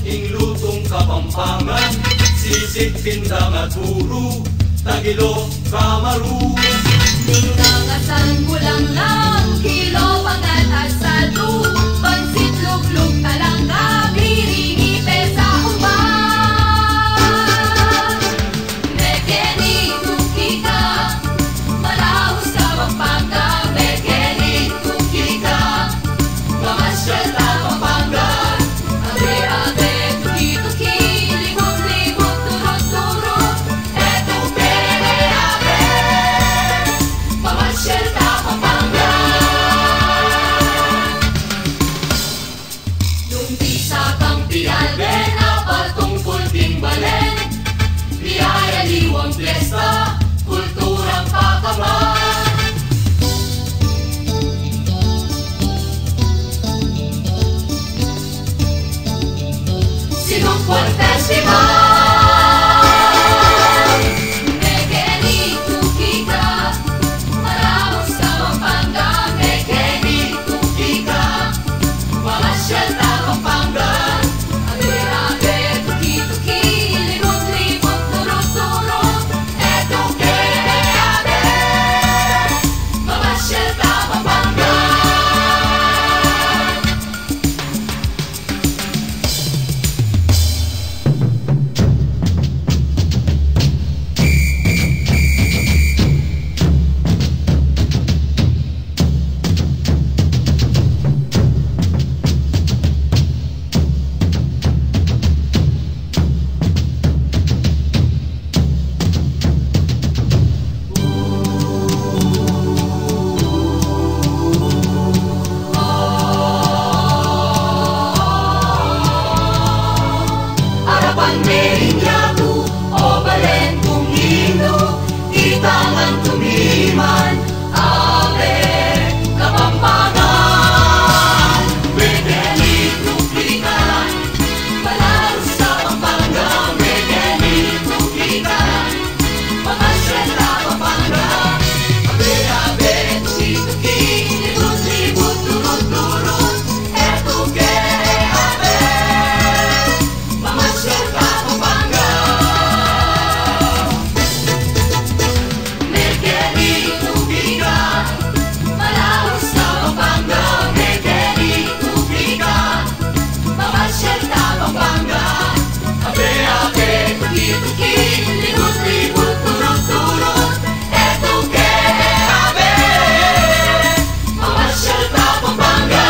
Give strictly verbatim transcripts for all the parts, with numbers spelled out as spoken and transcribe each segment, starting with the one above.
Ing lutung Kapampangan, sisig, pindang at buru, tagilok, kamaru. Ninang asan, bulanglang, kilo, pangat, asado, pansit, luglug, talangga, biring, ipe, sa umbat. Mekeni tukika, malaus Kapampangan, mekeni tukika, mamasyal Kapampangan, abe-abe, tuki-tuki, libut-libut, turut-turut, e tuke, e abe, mamasyal Kapampangan. Nung di sa kang pialbe na patungkul king balen, iyayaliwang piesta, kulturang pakaman. Sinukwan Festival. Mekeni tukika, malaus Kapampangan, mekeni tukika, mamasyal Kapampangan, abe-abe, tuki-tuki, libut-libut, turut-turut, e tuke, e abe, mamasyal Kapampangan. Arapan me ing yaku, o balen kung Indu, ita ngan tumiman, abe Kapampangan. Mekeni tukika, malaus Kapampangan, mekeni tukika, mamasyal Kapampangan, abe-abe, tuki-tuki, libut-libut, turut-turut, e tuke, e abe, mamasyal Kapampangan. Mekeni tukika, malaus Kapampangan, mekeni tukika, mamasyal Kapampangan, abe-abe, tuki-tuki, libut-libut, turut-turut, e tuke, e abe, mamasyal Kapampangan.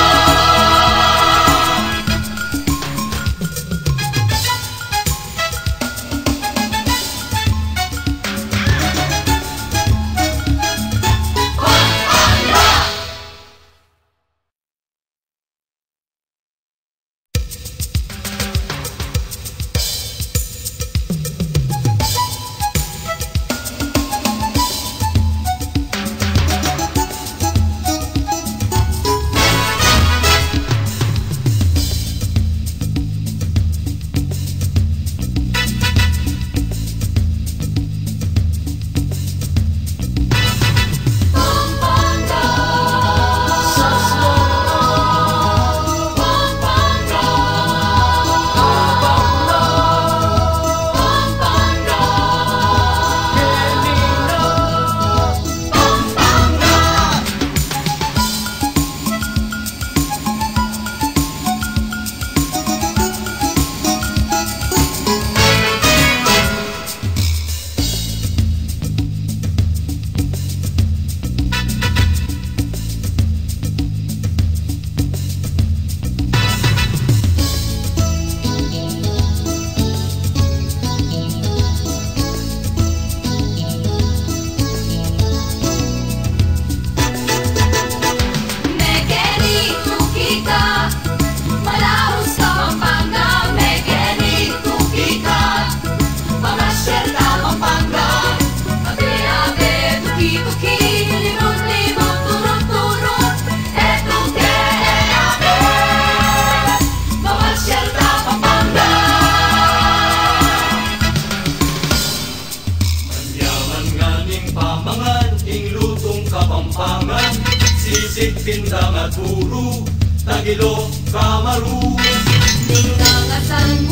Mekeni tukika, malaus Kapampangan, mekeni tukika, mamasyal Kapampangan, abe-abe, tuki-tuki, libut-libut, turut-turut, e tuke, e abe, mamasyal Kapampangan. Manyaman ngan ing pamangan, ing lutung Kapampangan, sisig, pindang at buru, tagilok, kamaru. Ninang asan,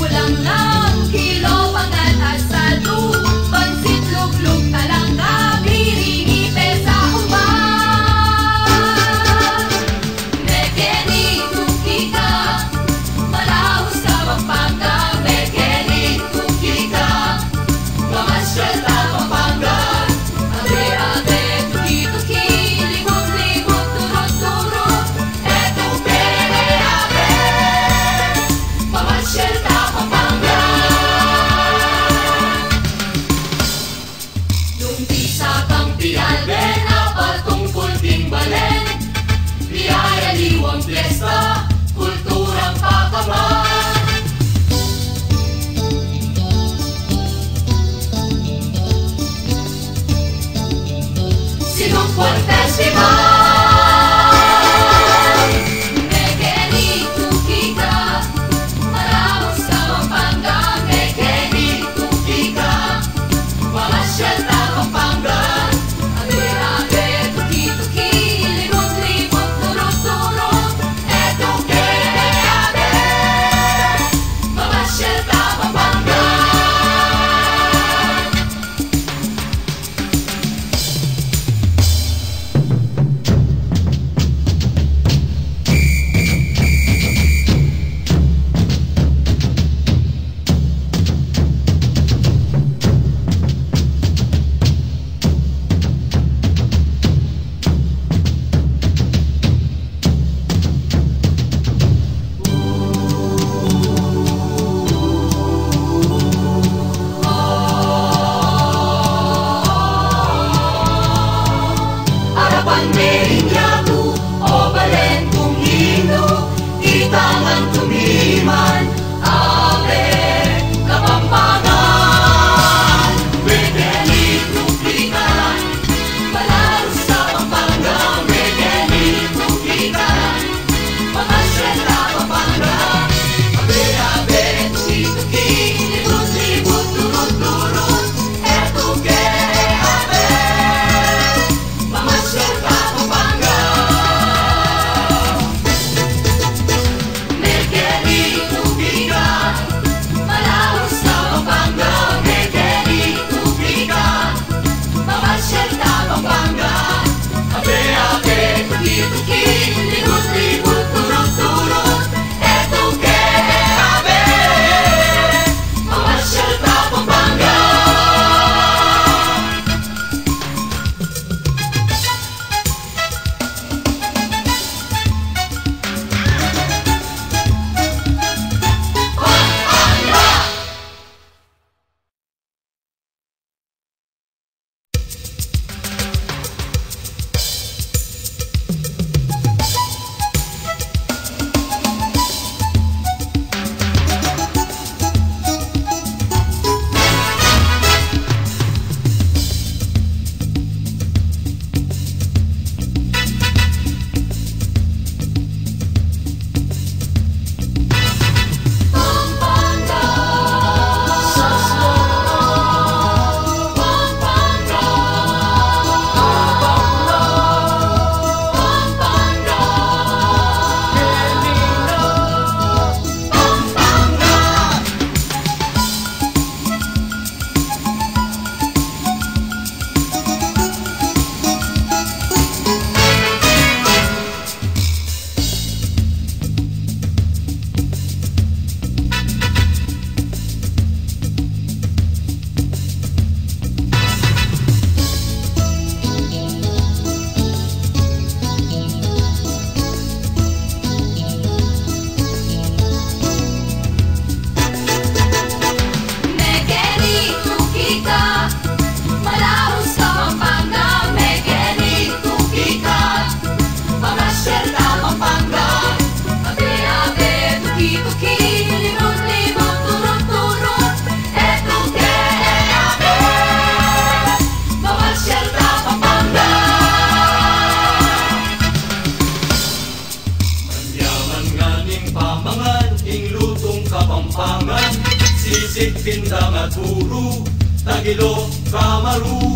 Titinda maguru, tagilo kamaru.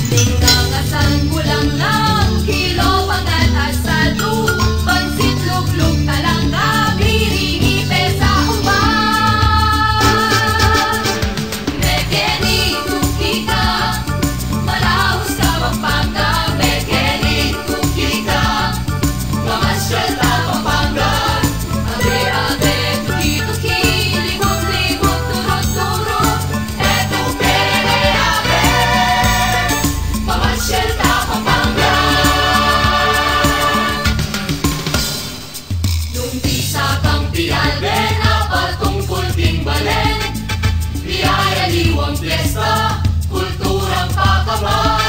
Ninangasan mu lang lang, kilo pangat at salu, pansit luglug talangga, biringi pesa umba. Mekeni tukika, malaus ka Pampanga, mekeni tukika. Mamasyal ta Pampanga, abe-abe, tuki-tuki, libut-libut, turut-turut, e tuke, abe. Mamasyal ta Pampanga. Nung bisa kang pialben, apatungkul king balen, Biyaya liwang piyesta, kulturang pakaman.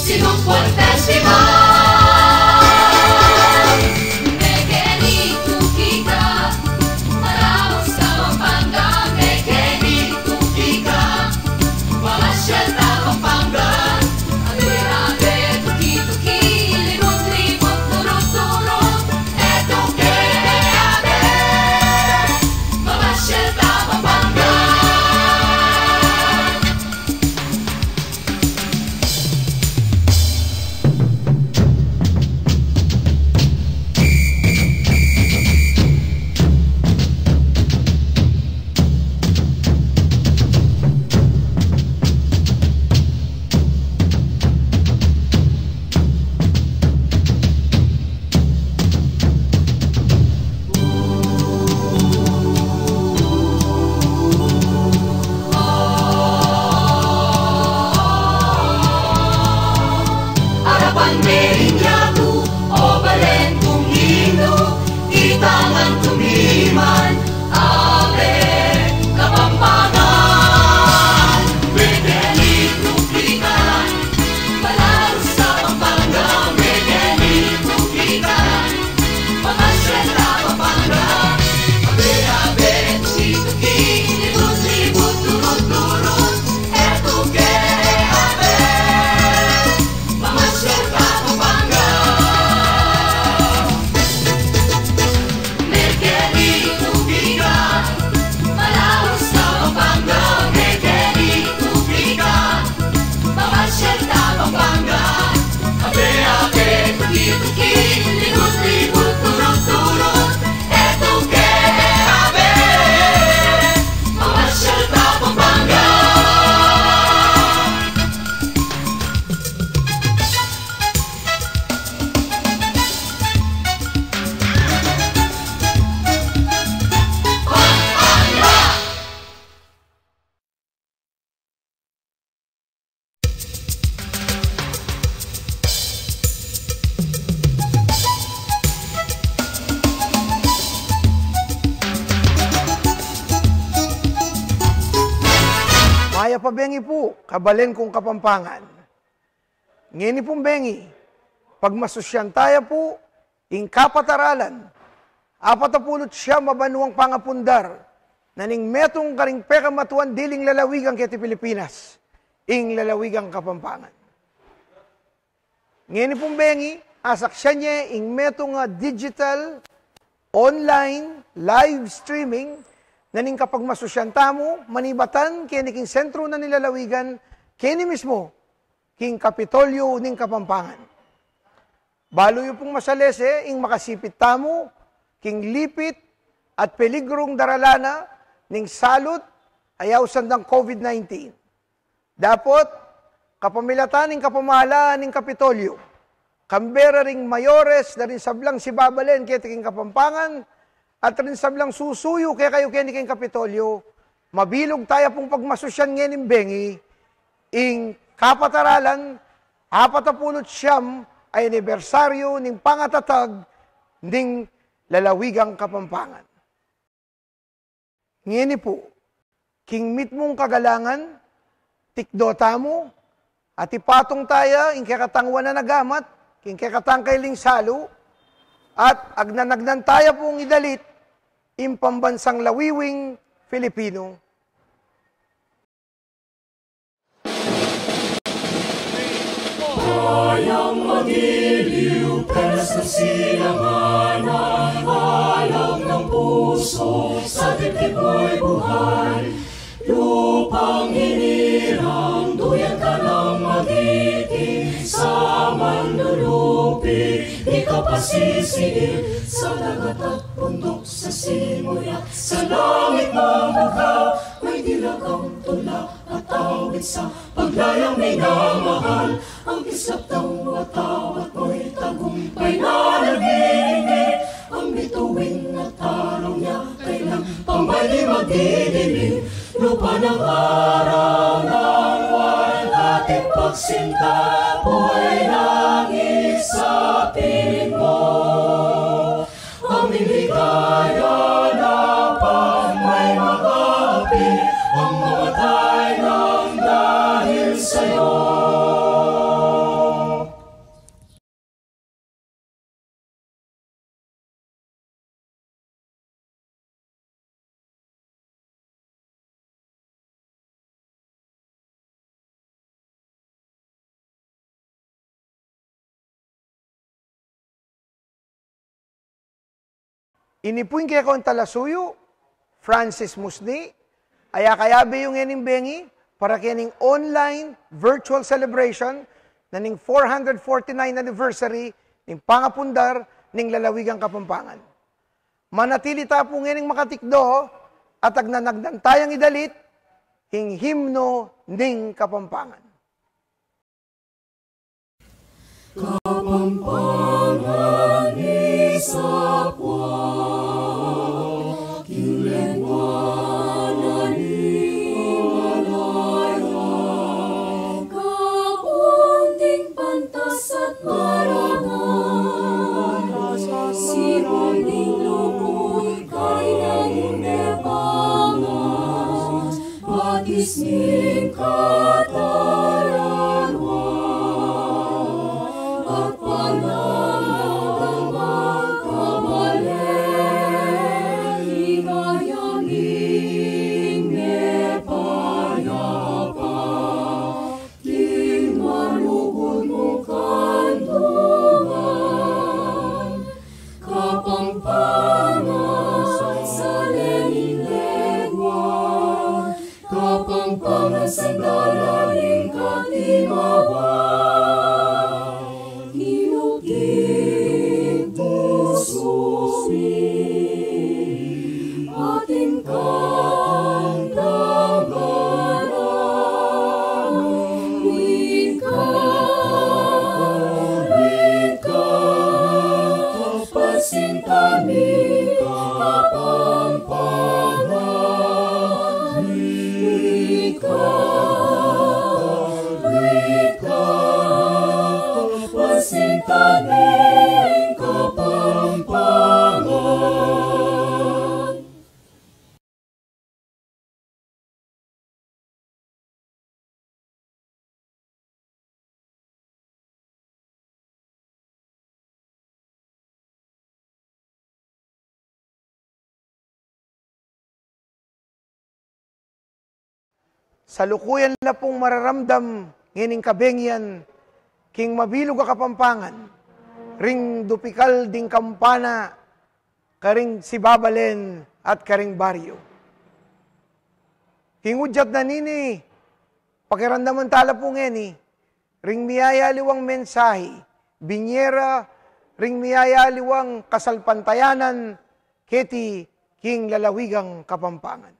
Sinumpuan Festival. Mekeni tukika, maraus ka Pampanga, mekeni tukika. Mamasyal ta Pampanga, abe-abe, tuki-tuki, libut-libut, turut-turut, e tuke, abe. Mamasyal ta Pampanga. Arapan me ring yaku, o balen kung Indu, ita ngan tumiman, abe Kapampangan. Mekeni tukika, malaus ka Pampanga, mekeni tukika. Mamasyal ta Pampanga, abe-abe, tuki-tuki, libut-libut, turut-turut, e tuke, abe. Mamasyal ta Pampanga. Mekeni tukika, malaus ka Pampanga, mekeni tukika. Mamasyal ta Pampanga, abe-abe, tuki-tuki, libut-libut, turut-turut, e tuke, abe. Mamasyal ta Pampanga. Mayap a bengi pu, kabalen kung Kapampangan. Ngeni pung bengi, pagmasusyan taya pu ing kapataralan, apat a pulu't siyam a banuang pangapundar na ning metung karing pekamatuan diling lalawigan keti Pilipinas, ing lalawigang Kapampangan. Ngeni pung bengi, asaksian ye ing metung a digital, online, live streaming na ning kapagmasusyan tamu, manibatan keni king sentru na ning lalawigan, keni mismu king Kapitolyu ning Kapampangan. Balu yu pung masalese ing makasipit tamu king lipit at peligrung daralan na ning salut a yausan dang COVID nineteen. Dapot, kapamilatan ning kapamahalaan ning Kapitolyu, kambe ra ring mayores na ring sablang sibabalen keti king Kapampangan, at ring sablang susuyu kekayu keni king Kapitolyu, mabilug taya pung pagmasusyan ngening bengi ing kapataralan apat a pulu't siyam a anibersaryu ning pangatatag ning lalawigang Kapampangan. Ngeni pu, king mitmung kagalangan, tikdo tamu, at ipatung taya ing kekatang wanan a gamat king kekatang kailing salu, at agnan-agnan taya pung idalit ing pambansang lawiwing Filipino. Kayang magiliw, perlas ng silangan, alam ng puso, sa dibdib mo'y buhay. Lupang hinirang, duyan ka ng magiting, sa manlulupi, di ka pasisiin, sa dagat at bundok, sa simoy at sa langit mong bughaw, may dilagang tula, patawid sa paglayang minamahal. Ang kislap ng watawat mo'y tagumpay na naglilingid. Ang bituin at araw niya kailan pang may di magdidilim. Lupa ng araw ng walang dating pagsinta, buhay langit sa piling mo. Ang ligaya na pang may mag-aapi, ang mamatay nang dahil sa'yo. Ini pu ing kekong talasuyu, Francis Musni, a ya kayabe yu ngening bengi para kening online virtual celebration na ning four hundred forty-nine anniversary ning pangapundar ning lalawigang Kapampangan. Manatili ta pu ngening makatikdo at agnanagdan tayang idalit ing himno ning Kapampangan. Kapampangan, isab wa king lengwa na ning Malaya. Kapunting pantas at marangal, sibul ning lugud, kaina ning mebangan, batis ning katararwa, at panang magkabalen, ligaya ning mepayapa. King malugud mung kantuan, Kapampangan, salen ing lengwa, Kapampangan, sandalan ning katimawa. Inuting pusu mi, atin kang tanggapan, wika, wika, pasinta mi Kapampangan, wika, wika, pasinta mi Kapampangan. Salukuyan la pung mararamdam ngening kabengian king mabilug a Kapampangan ring dupikal ding kampana karing sibabalen at karing baryu. King udyat na nini, pakiramdaman tala pu ngeni ring miyayaliwang mensahe, binie ra ring miyayaliwang kasalpantayanan keti king lalawigang Kapampangan.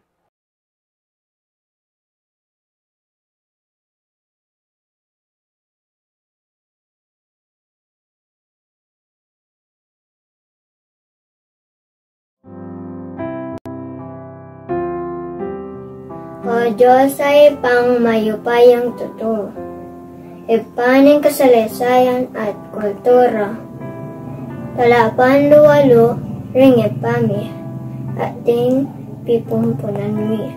O Dios a Ibpang mayupayang tutu, Ibpa ning kasaleysayan at kultura, talapan lu alu ring ibpa mi at ding pipumpunan mi.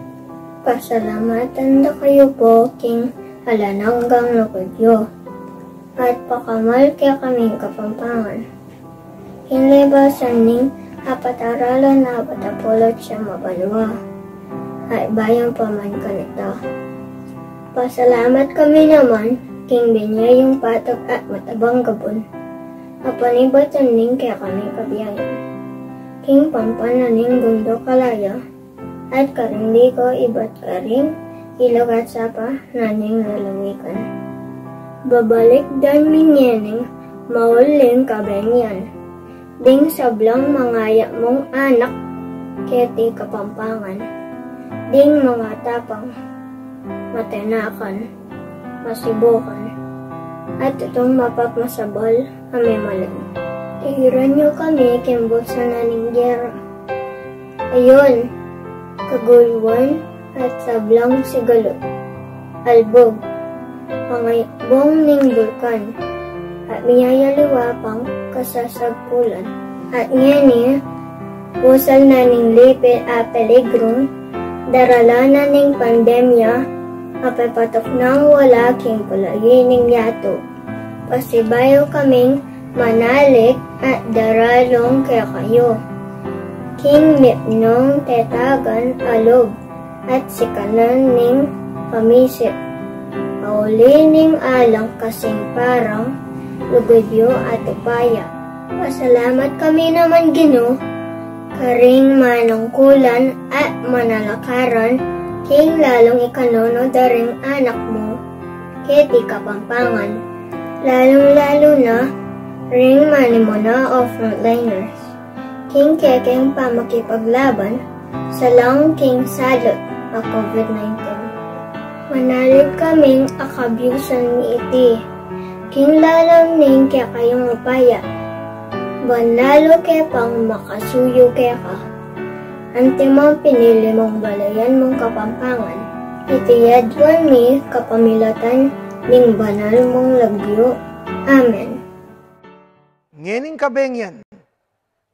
Pasalamatan da kayu pu king alang anggang lugud yu at pakamal kekaming Kapampangan. King lebasan ning apat a dalan apat a pulu't siyam a banua, at bayan pa man kanita. Pasalamat kami naman king binye yung patag at matabang gabun, a panibatan ning kekami kabiayan. King pampana ning bunduk a laya, at karing liko ibat karing ilog at sapa na ning lalawigan. Babalikdan mi ngening mauling kabengian ding sablang mangayap mung anak keti Kapampangan, ding mangatapang, matenakan, masibukan, at tutung mapagmasabal a memaling. Iran yu kami king bulsa na ning gera. Ayun, kaguluan at sablang sigalu, albug, pangaibung ning bulkan, at miyayaliwa pang kasasagpulan. At ngeni, usal na ning lipit a peligrung darala na ning pandemya a pepatuk nang wala king palayi ning yatu. Pasibayu kaming manalik at daralung kekayu king mipnung tetagan a lub at sikanan ning pamisip, pauli ning alang kasing parang lugud yu at upaya. Pasalamat kami naman, Ginu, karing manungkulan at manalakaran king lalung ikanunu da ring anak mu keti Kapampangan, lalung-lalu na ring manimuna o frontliners king kekeng pamakipaglaban salang king salut a COVID nineteen. Manalig kaming akabyusan mi iti king lalam ning kekayung upaya, ban lalu ke pang makasuyu keka. Antimong pinili mung balayan mung Kapampangan, iti yaduan mi kapamilatan ning banal mung lagyu. Amen. Ngening kabengian,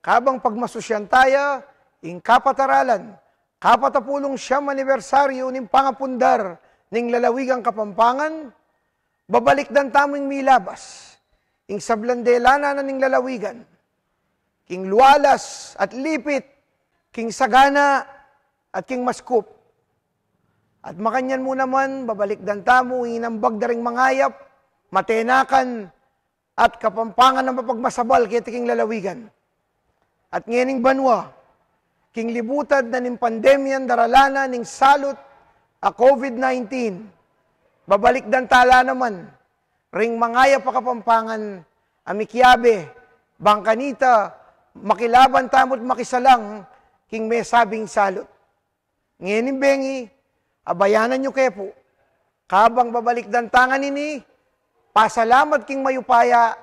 kabang pagmasusyan taya ing kapataralan, kapatapulung siyam anibersaryu ning pangapundar ning lalawigang Kapampangan, babalikdan tamu ing milabas, ing sablang delanan na ning lalawigan, king lualas at lipit, king sagana at king maskup. At makanyan mu naman, babalikdan tamu ing inambag da ring mangayap, matenakan, at Kapampangan a mapagmasabal keti king lalawigan. At ngening banua, king libutad na ning pandemyan darala na ning salut a COVID nineteen, babalikdan tala naman ring mangayap a Kapampangan a mikiabe, bang kanita makilaban tamu't makisalang king mesabing salut. Ngening bengi, abayanan yu ke pu, kabang babalikdan ta ngan ini, pasalamat king mayupaya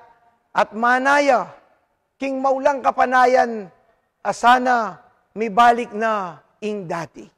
at manaya king maulang kapanayan a sana mibalik na ing dati.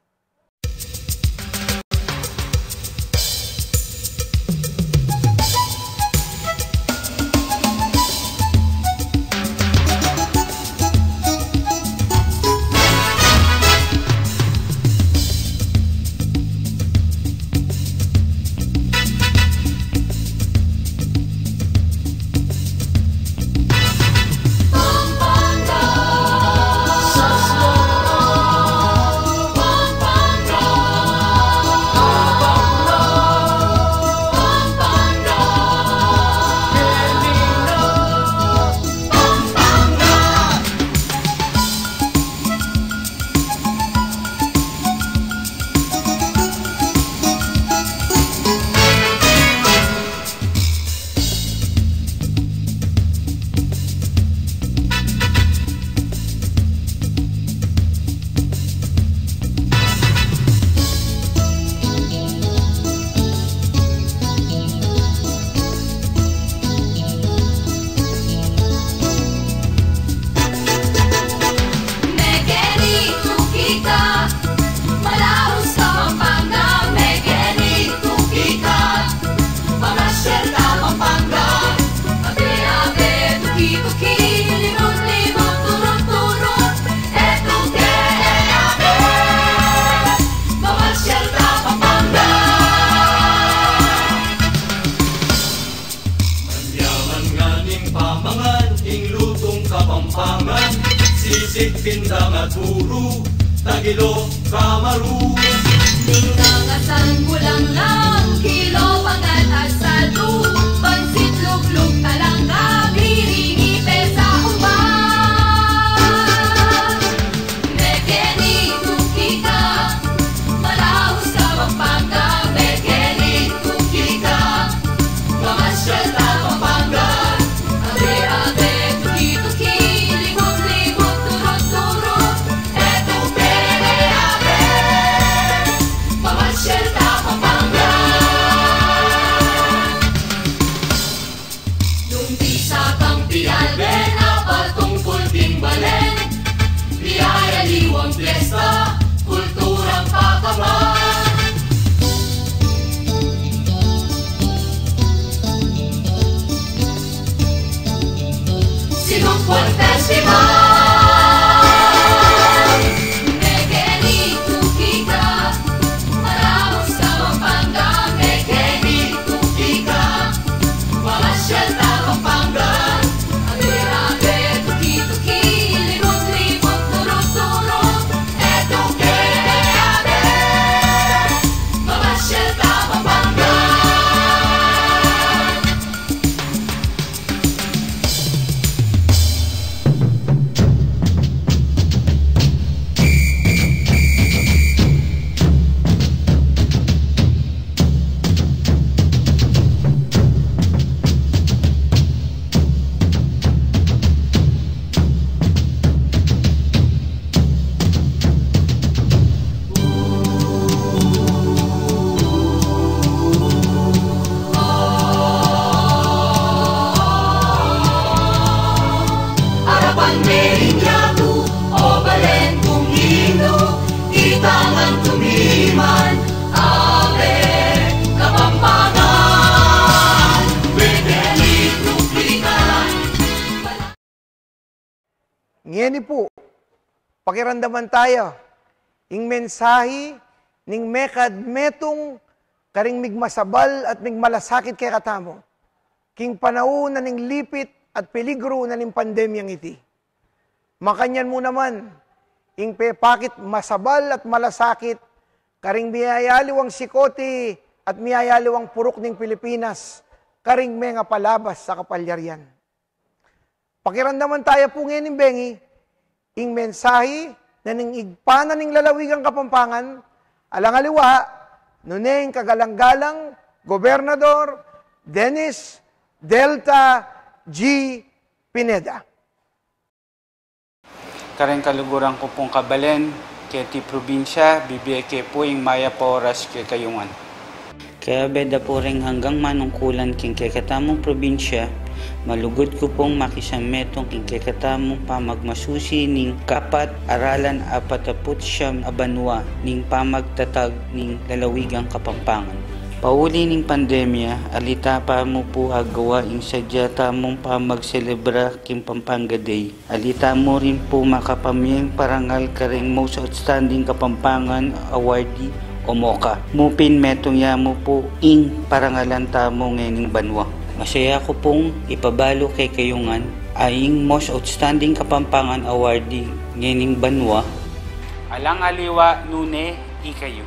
Mekeni tukika, malaus Kapampangan, mekeni tukika, pamasyal Kapampangan, abe-abe, tuki-tuki, limut-limut, turut-turut, e tuke, e abe, pamasyal Kapampangan. Manyaman ngan ing pamangan, ing lutung Kapampangan, sisig, pindang at buru, tagilok, kamaru. Ninang asan, bulanglang, kilo, pangat, asal, Pansit, lukluk, talangga, biring, ipesa, umba. Mekeni, tukika, malaus ka Pampanga, mekeni, tukika, mamasyal ka Pampanga, abe-abe, tuki-tuki, libut-libut, turut-turut, e tuki, abe-abe, mamasyal ka Pampanga. Nung bisa kang pialben, apatungkul king balen, miyayaliwang piesta, kulturang pakaman. Sinumpuan Festival. Mekeni, tukika, maraus ka Pampanga, mekeni, tukika, mamasyal ka Pampanga, abe-abe, tuki-tuki, libut-libut, turut-turut, e tuki, abe-abe, mamasyal ka Pampanga. Arapan me ing yaku, o balen kung Indu, ita ngan tumiman, abe, Kapampangan. Ngeni pu, pakiramdaman taya ing mensahi ning mekad metung karing migmasabal at migmalasakit kekatamu king panaun na ning lipit at peligru na ning pandemyang iti. Makanyan mu naman ing pepakit masabal at malasakit karing miyayaliwang sikoti at miyayaliwang puruk ning Pilipinas karing mengapalabas a kapalyarian. Pakiramdaman taya pu ngening bengi ing mensahi na ning Ibpa na ning Lalawigang Kapampangan, alang aliwa nune ing kagalang-galang Gobernador Dennis Delta G. Pineda. Kareng kaluguran ku pung kabalen, keti probinsya, bibie ke pu ing mayap a oras kekayu ngan. Kayabe da pu reng anggang manungkulan king kekatamung probinsya, malugud ku pung makisametung king kekatamung pamagmasusi ning kapat aralan apataput siyam a banua ning pamagtatag ning Lalawigang Kapampangan. Pauli ning pandemya, alita pa mu pu agawa ing sadya tamung pamagselebra king Pampanga Day. Alita mu rin pu makapamyeng parangal kareng Most Outstanding Kapampangan Awardee o MOCA. Mu pin metung ya mu pu ing parangalan tamu ngening banua. Masaya ku pung ipabalu kekayu ngan a ing Most Outstanding Kapampangan Awardee ngening banua, alang aliwa nune ikayu.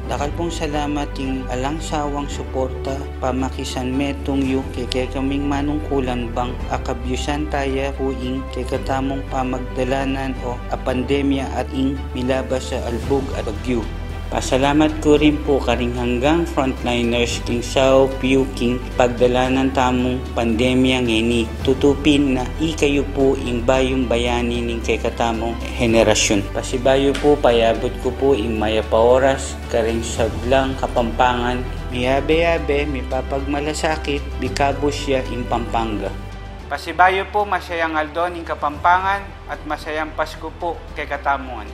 Dakal pung salamat king alang sawang suporta, pamakisanmetung yu keng kekaming manungkulan bang akabyusan taya pu ing kekatamung pamagdalanan o a pandemya at ing milabas a albug at bagyu. Pasalamat ku rin pu karing anggang frontliners king saup yu king pagdalanan tamung pandemya ngeni. Tutu pin na ikayu pu ing bayung bayani ning kekatamung henerasyun. Pasibayu pu, payabut ku pu ing mayap a oras kareng sablang Kapampangan. Miyabe-yabe, mipapagmalasakit, bikabus ya ing Pampanga. Pasibayu pu, masayang aldo ning Kapampangan at masayang Pasku pu kekatamu ngan.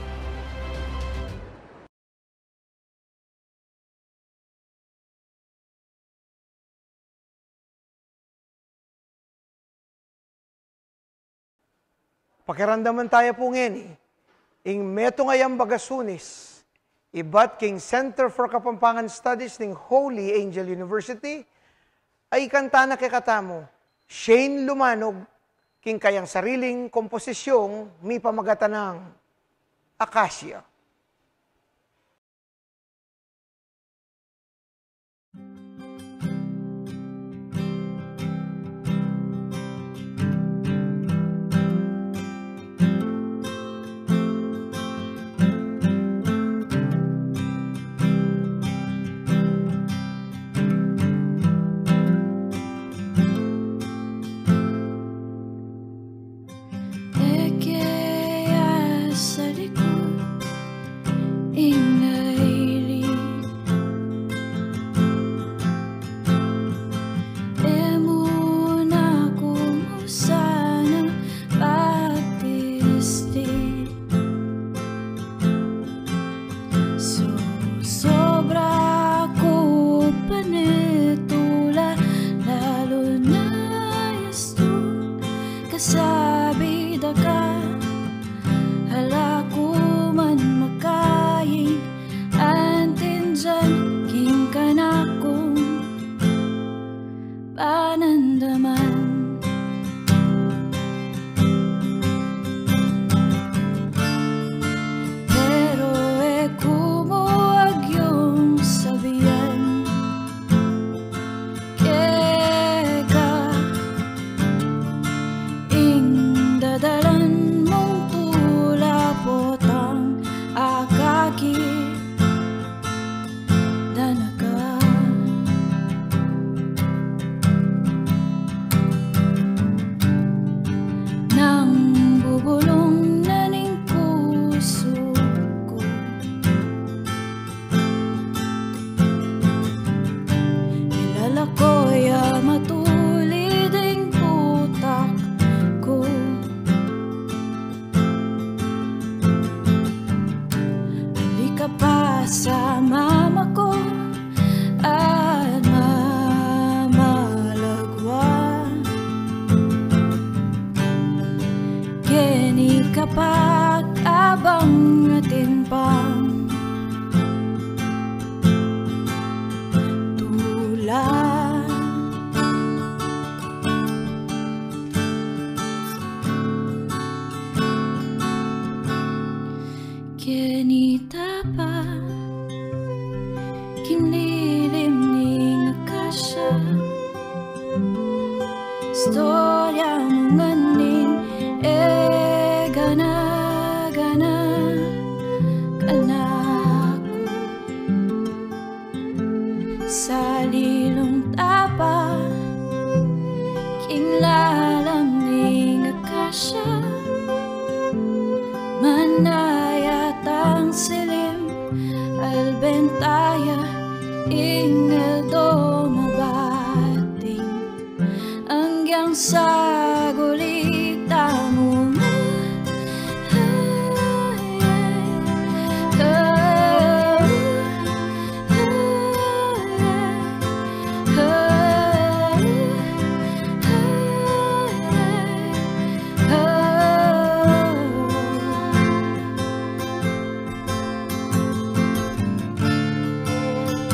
Pakiramdaman taya pu ngeni ing metung a yambagasunis ibat king Center for Kapampangan Studies ning Holy Angel University, a ikanta na kekatamu Shane Lumanog king kayang sariling komposisyong mipamagatan nang Acacia. nandaman. Pero e ku mu agyang sabian keka ing dadalan mung tula potang akakit da na ka. Nang bubulung na ning pusu ku, milalako ya matulid ing utak ku. Ali ka pa sa mama ku at mamalagwa. Keni ka pa abang atin pang tula. Keni ta pa king lilim ning akasya, istorya mu ngan ning e gana-gana kanaku. Salilung ta pa king lalam ning akasya, manaya tang silim, alben ta ya ing aldo mabating. Angyang sagulit tamu.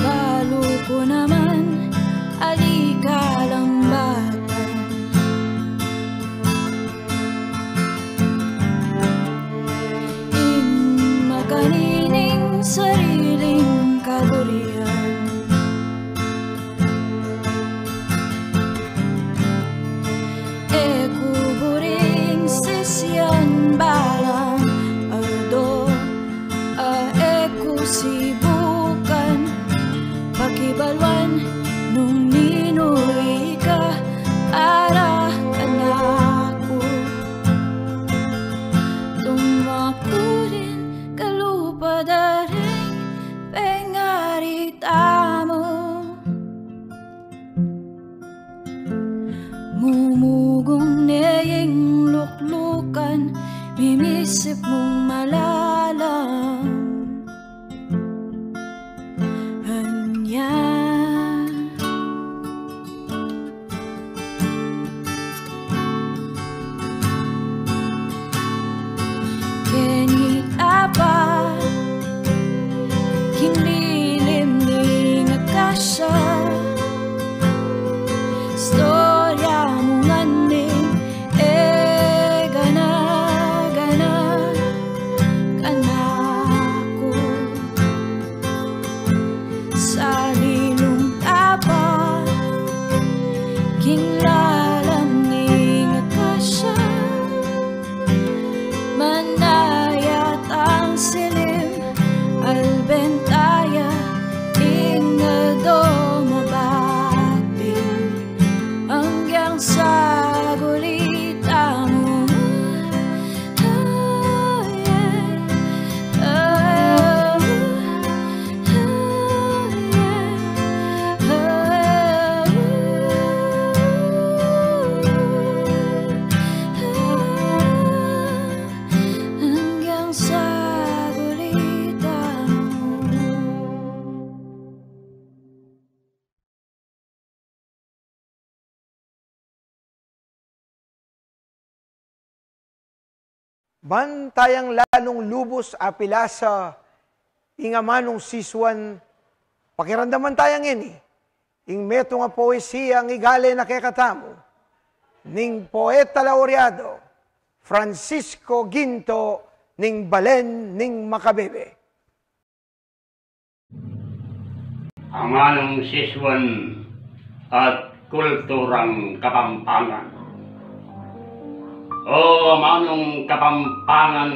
Balu ku naman, ali ka lang batan. Ing makanini ning sariling kaburian. E ku buring sisian balang aldo, a e ku sibukan pakibaluan nung ninu ika para kanaku. Tumaku rin kalupa da ring pengari tamu. Mumugung ne ing luklukan, mimisip mung malalam. Anya keni ta pa king lilim ning akasya, istorya mu ngan ning e gana-gana kanaku. Salilung ta pa king lalam ning akasya, manaya tang silim, alben ta ya ing aldo mabating. Angyang sagulit tamu. Angyang sagulit tamu. Ban tayang lalung lubus apilasa ing amanung sisuan, pakiramdaman taya ngeni Ing metung a poesiyang igale na kekatamu ning poeta laureado Francisco Ginto ning Balen ning Macabebe. Amanung sisuan at kulturang Kapampangan. O amanung Kapampangan,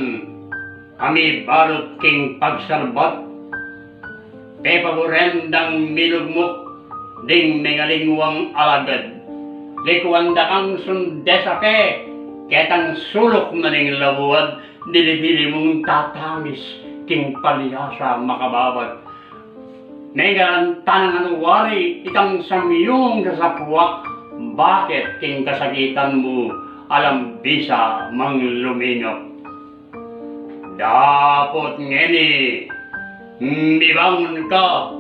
a mibalut king pagsalbat, pepaburen dang milugmuk ding mengalingwang alagad, likuan da kang sundesape ketang suluk na ning labuad, dili-dili mung tatamis king palyasa makababad. Megaran tanang anuari itang samyung sasapuak, baket king kasakitan mu alam bisa mang lumingap. Dapot ngeni, mibangun ka,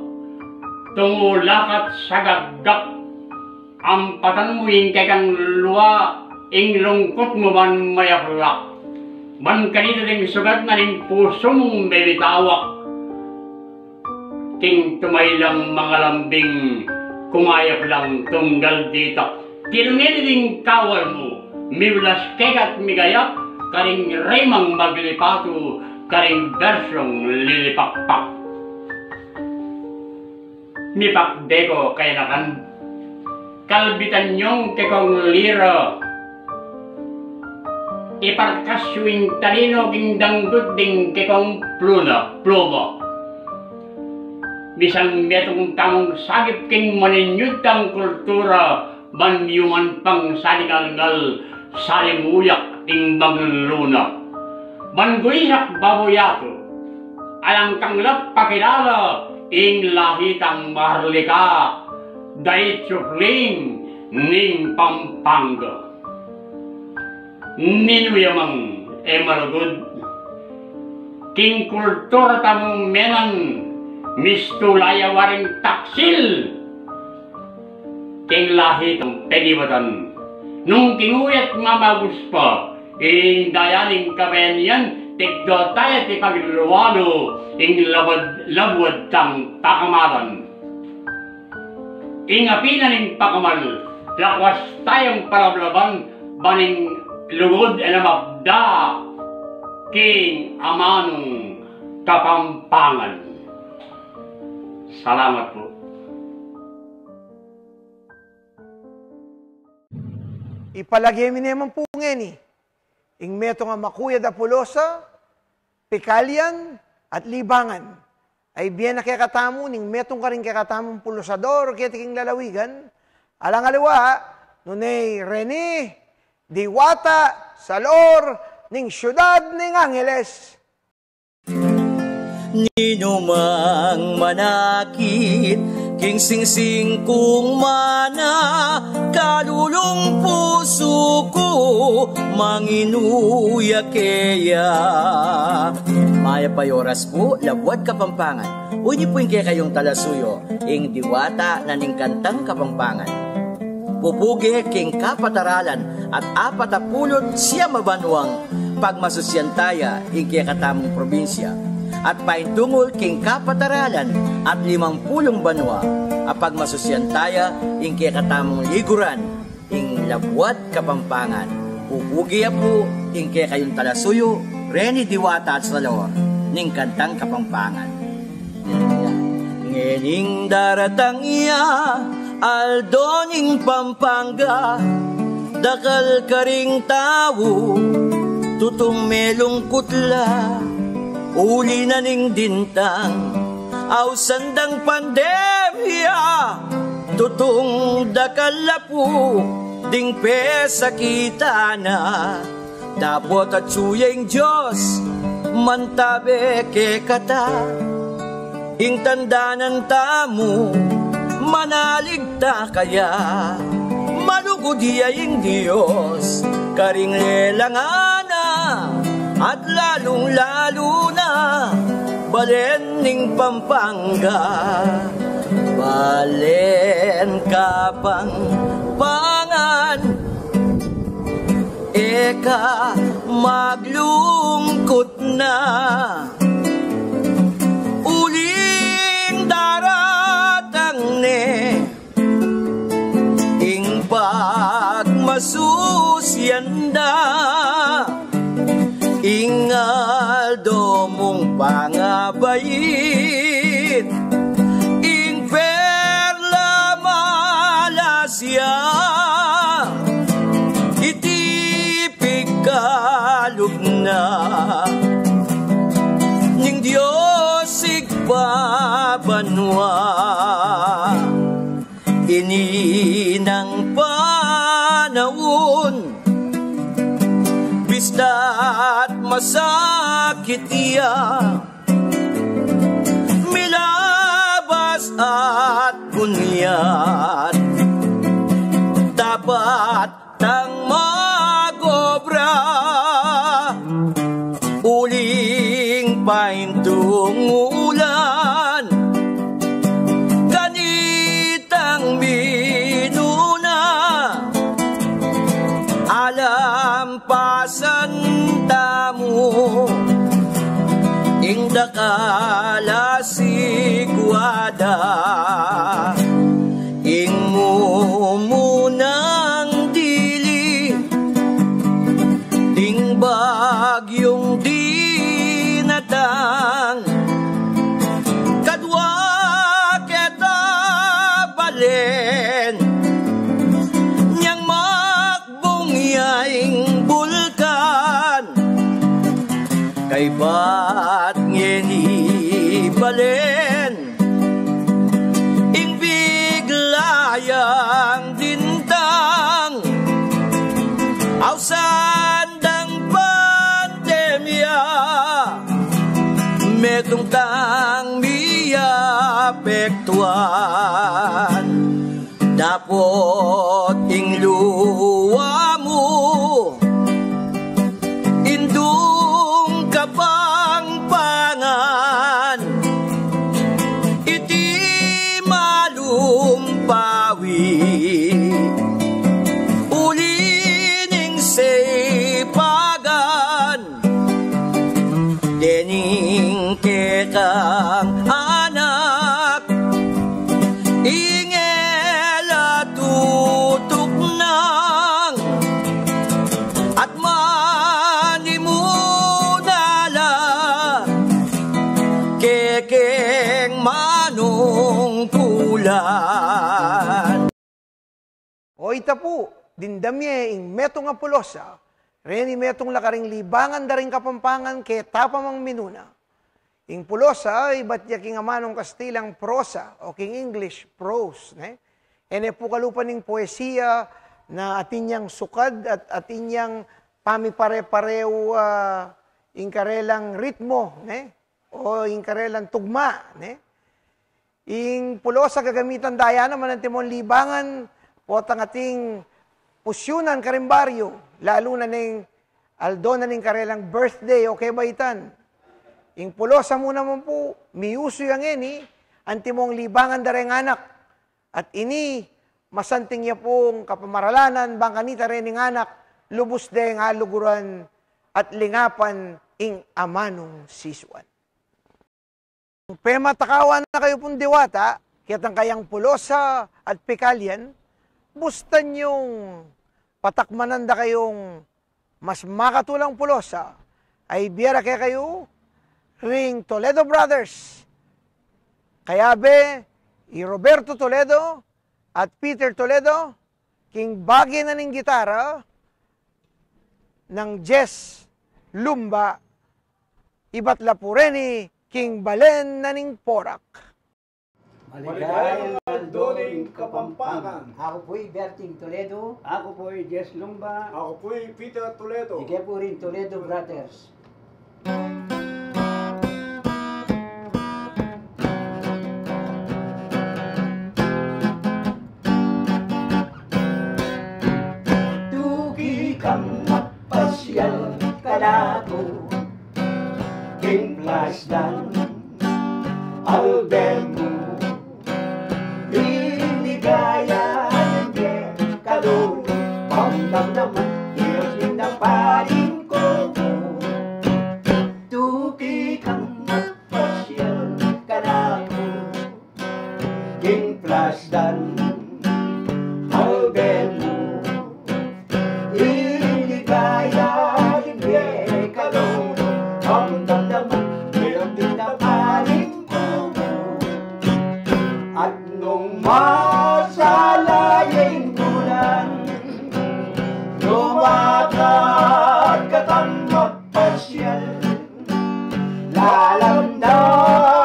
tumulakat sa gagak, ampatan mu ing kekang lua, ing lungkut mu ban mayaplak. Ban kanita ding sugat na ning pusu mung bebitawak. King tumaylang mangalambing, kumayap lang tunggal ditak. Kilungin ding kawal mu, miulas keka't migayak, karing rimang maglipatu, karing bersyong lilipakpak. Mipakde ko kayanakan, kalbitan yung kekong lira. Iparkas yu ing talino king dangdut ding kekong pluna, pluma. Misan metung tamung sagip king maninyut tang kultura, ban yu man pang salingalngal, salimuyak ing mangluna. Ban guisak babu yatu, alang kang lap pakilala ing lahi tang Maharlika, dait supling ning Pampanga. Ninu ya mang e malugud king kultura tamung menan, mistula ya waring taksil king lahi tang penibatan. Nung king uyat mamagus pa ing daya ning kabayanian, tikdo taya ti paglualu ing labad, labuad tang pakamalan. Ing api na ning pakamal, lakwas tayang palablaban, ban ing lugud e na mabda king amanung Kapampangan. Salamat pu. Ipalage mi ne man pu ngeni ing metung a makuyad a pulosa, pikalian, at libangan a ibie na kekatamu ning metung karing kekatamung pulusador keti king lalawigan, alang aliwa nune i Reni Diwata Salor ning siudad ning Angeles. Ninumang manakit king singsing kung mana, kalulung pusu ku manginuya keya. Mayap a oras pu, labuad Kapampangan. Ini pu ing kekayung talasuyu, ing Diwata na ning Kantang Kapampangan. Pupuge king kapataralan at apat a pulu't siyam a banuang pagmasusian taya ing kekatamung probinsya, at paintungul king kapataralan at limang pulung banua a pagmasusian taya ing kekatamung liguran, ing Labuad Kapampangan. Pupuge ya pu ing kekayung talasuyu, Reni Diwata Salor, ning Kantang Kapampangan. Ngening daratang ya aldo ning Pampanga, dakal karing tau tutung melungkut la, uli na ning dintang ausan dang pandemya, tutung dakal la pu ding pesakitan na. Dapot atsu ya ing Dios mantabe kekata. Ing tandanan tamu, manalig ta kaya. Malugud ya ing Dios karing lelangan na, at lalung-lalu na balen ning Pampanga. Balen Kapampangan, e ka maglungkut na. Uling daratang ne Susian da ing aldo mung pangabait, ing perla malasya, iti pigkalub na ning Dios Ibpa banua. Ini nang panaun, bista't masakit ya, milabas at bunyat, dapat tang mag-obra, uling paintung ulan, kanitang minuna, alampasan tamu ing dakal a siguada, ing mumunang dili ding bagyung dinatang. Kadwa keta balen nyang makbung ya ing bulkan, kaybat ngeni balen ing bigla yang dintang. Ausan dang pandemya, metung tang miapektuan, dapot ing lua mu, Indung Kapampangan, iti malumpawi, uli ning sipagan, dening kekang anak, ing e la tutuknang at manimuna la kekeng manungkulan. O ita pu, dimdam ye ing metung a pulosa, reni metung la karing libangan da ring Kapampangan keta pa mang minuna. Ing pulosa, ibat ya king amanung Kastilang prosa, o king English, prose, ne? E ne pu kalupa ning poesia na atin yang sukad at atin yang pamipare-pareu, ah, ing karelang ritmo, ne? O ing karelang tugma, ne? Ing pulosa gagamitan da ya naman antimong libangan, potang ating pusyunan karing baryu, lalu na ning aldo na ning karelang birthday o kebaitan. Ing pulosa mu naman pu, miusu ya ngeni, antimong libangan da reng anak. At ini, masanting ya pung kapamaralanan, bang kanita rening anak, lubus deng aluguran at lingapan ing amanung sisuan. Pematakawan na kayu pung diwata, ketang kayang pulosa at pikalyan, bustan yung patakmanan da kayung mas makatulang pulosa, ay bie ra kekayu ring Toledo Brothers. Kayabe i Roberto Toledo at Peter Toledo, king bage na ning gitara nang Jess Lumba, ibat la pu reni king balen na ning Porac. Maligayang aldo ning Kapampangan. Aku pu i Berting Toledo. Aku pu i Jess Lumba. Aku pu i Peter Toledo. Ike pu ring Toledo Brothers. Tuki kang magpasyal kanaku king Plasdan Albert mu, liligaya ing kekaluguran, pamdam naman ing pinapaling ku. Tuki kang magpasyal kanaku king Plasdan Albert mu, Tumakat katang magpasyal, lalam na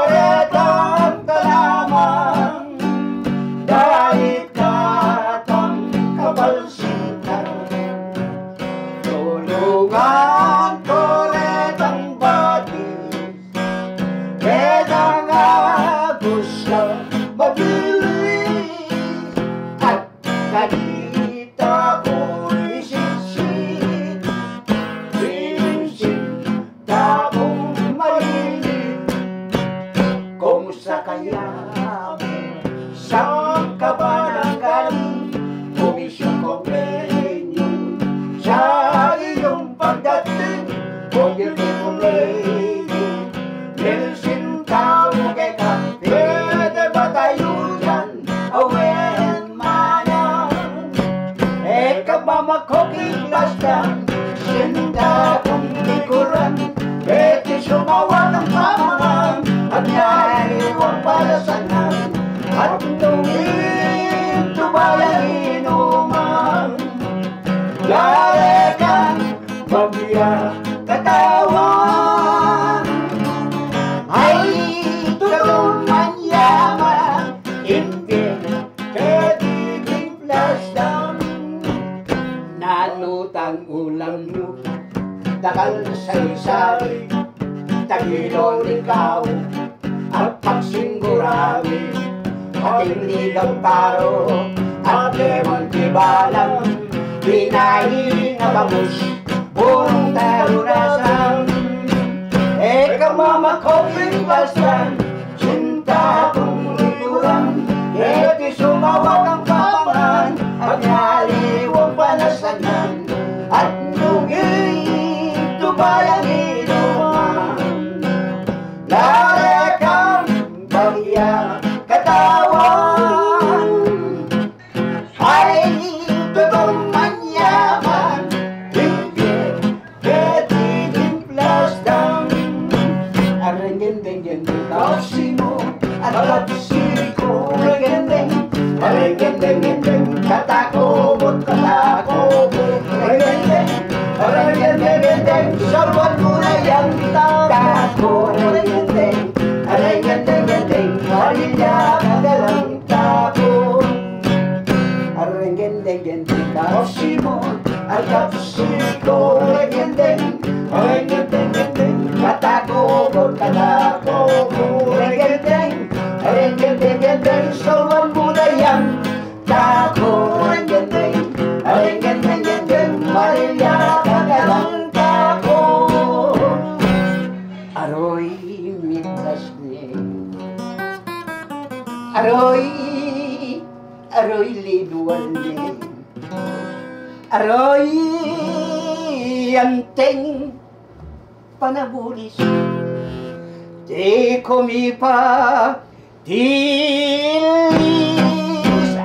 retang kalaman, dahil katang kapalsitan, tulungan ko retang batis, retang agus na mabilis, at kanita ko'y sipsip, sipsip na kung mahilig. Kung sa kaya sangka ba ng galing, komisyon ko menyo sa iyong pagdating, oh beautiful lady. Nilsin tau keka, pwede ba tayo dyan? Awen manang, e ka ba makoking plastan? Sinta kung likuran, pwede sumawa ng pamangan, at yari wang palasanan, at nung ito ba yung inuman? Lalekan, magpiyakatawan. Ay, tutung manyaman, imbin, kediling plastan. Nanutang ulam mu, dakal sa isari, tagilon ikaw, at pagsinggurami, ating ligang paro, at lemang tibalang, binayi na bangus, burung tarunasan. E ka mamakoping plastan, sinta kung likuran, eti sumawag ang papangan, at ngaliwang panasanan, at nung ito ba yung inuman? Lalekan, bagya katawan. Ay, tutung manyaman, hindi, kediling plastan. Areng gendeng gendeng, kapsi mu, at kapsi ku, areng gendeng, areng gendeng gendeng, katako, bot katako, areng gendeng, areng gendeng gendeng, saruan mu na yang tako, areng gendeng, areng gendeng gendeng, marilya, kagalang tako. Areng gendeng gendeng, kapsi mu, at kapsi ku, areng gendeng, areng gendeng gendeng, katako, bot katako, areng gendeng, areng gendeng gendeng, saruan mu na yang tako, areng gendeng, areng gendeng gendeng, marilya, kagalang tako. Aroy, mitas ne. Aroy, aroy, liduan ne. Aroy, anteng panabulis. Di ku mipa tilis,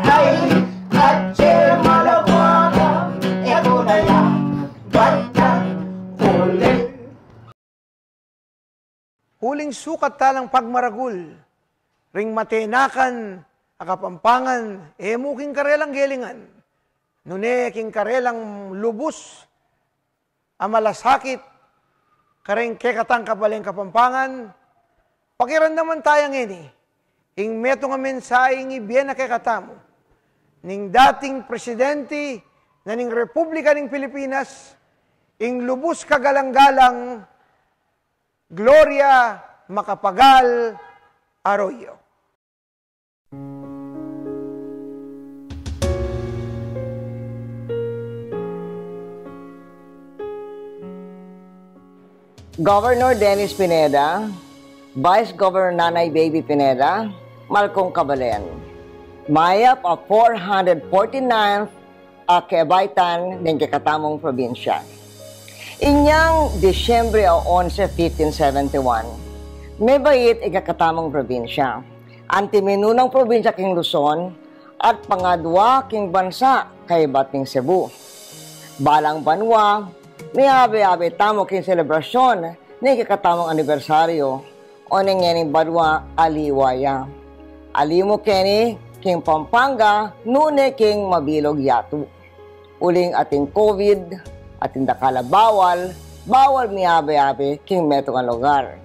ay, atse malagwaka, e ku na ya bata ulit. Uling sukat talang pagmaragul ring matenakan a Kapampangan, e mu king karelang gelingan, nune king karelang lubus a malasakit kareng kekatang kabaleng Kapampangan. Pakiramdaman taya ngeni ing metung a mensaheng ibie na kekatamu ning dating presidente na ning Republika ning Pilipinas, ing lubus kagalang-galang Gloria Macapagal Arroyo. Governor Dennis Pineda, Vice Governor Nanay Baby Pineda, mal kung kabalen, mayap a four hundred forty-ninth a kebaitan ning kekatamung probinsya. Inyang Disyembre a onse, fifteen seventy-one, mebait ing kekatamung probinsya. Anti minunang probinsya king Luzon at pangadwa king bansa kaybat ning Cebu. Balang banua, miyabe-yabe tamu king selebrasyon ning kekatamung anibersaryo, o ning ngening banua aliwa ya. Ali mu keni king Pampanga, nune king mabilug yatu. Uling ating COVID, ating dakal a bawal, bawal miyabe-yabe king metung a lugar.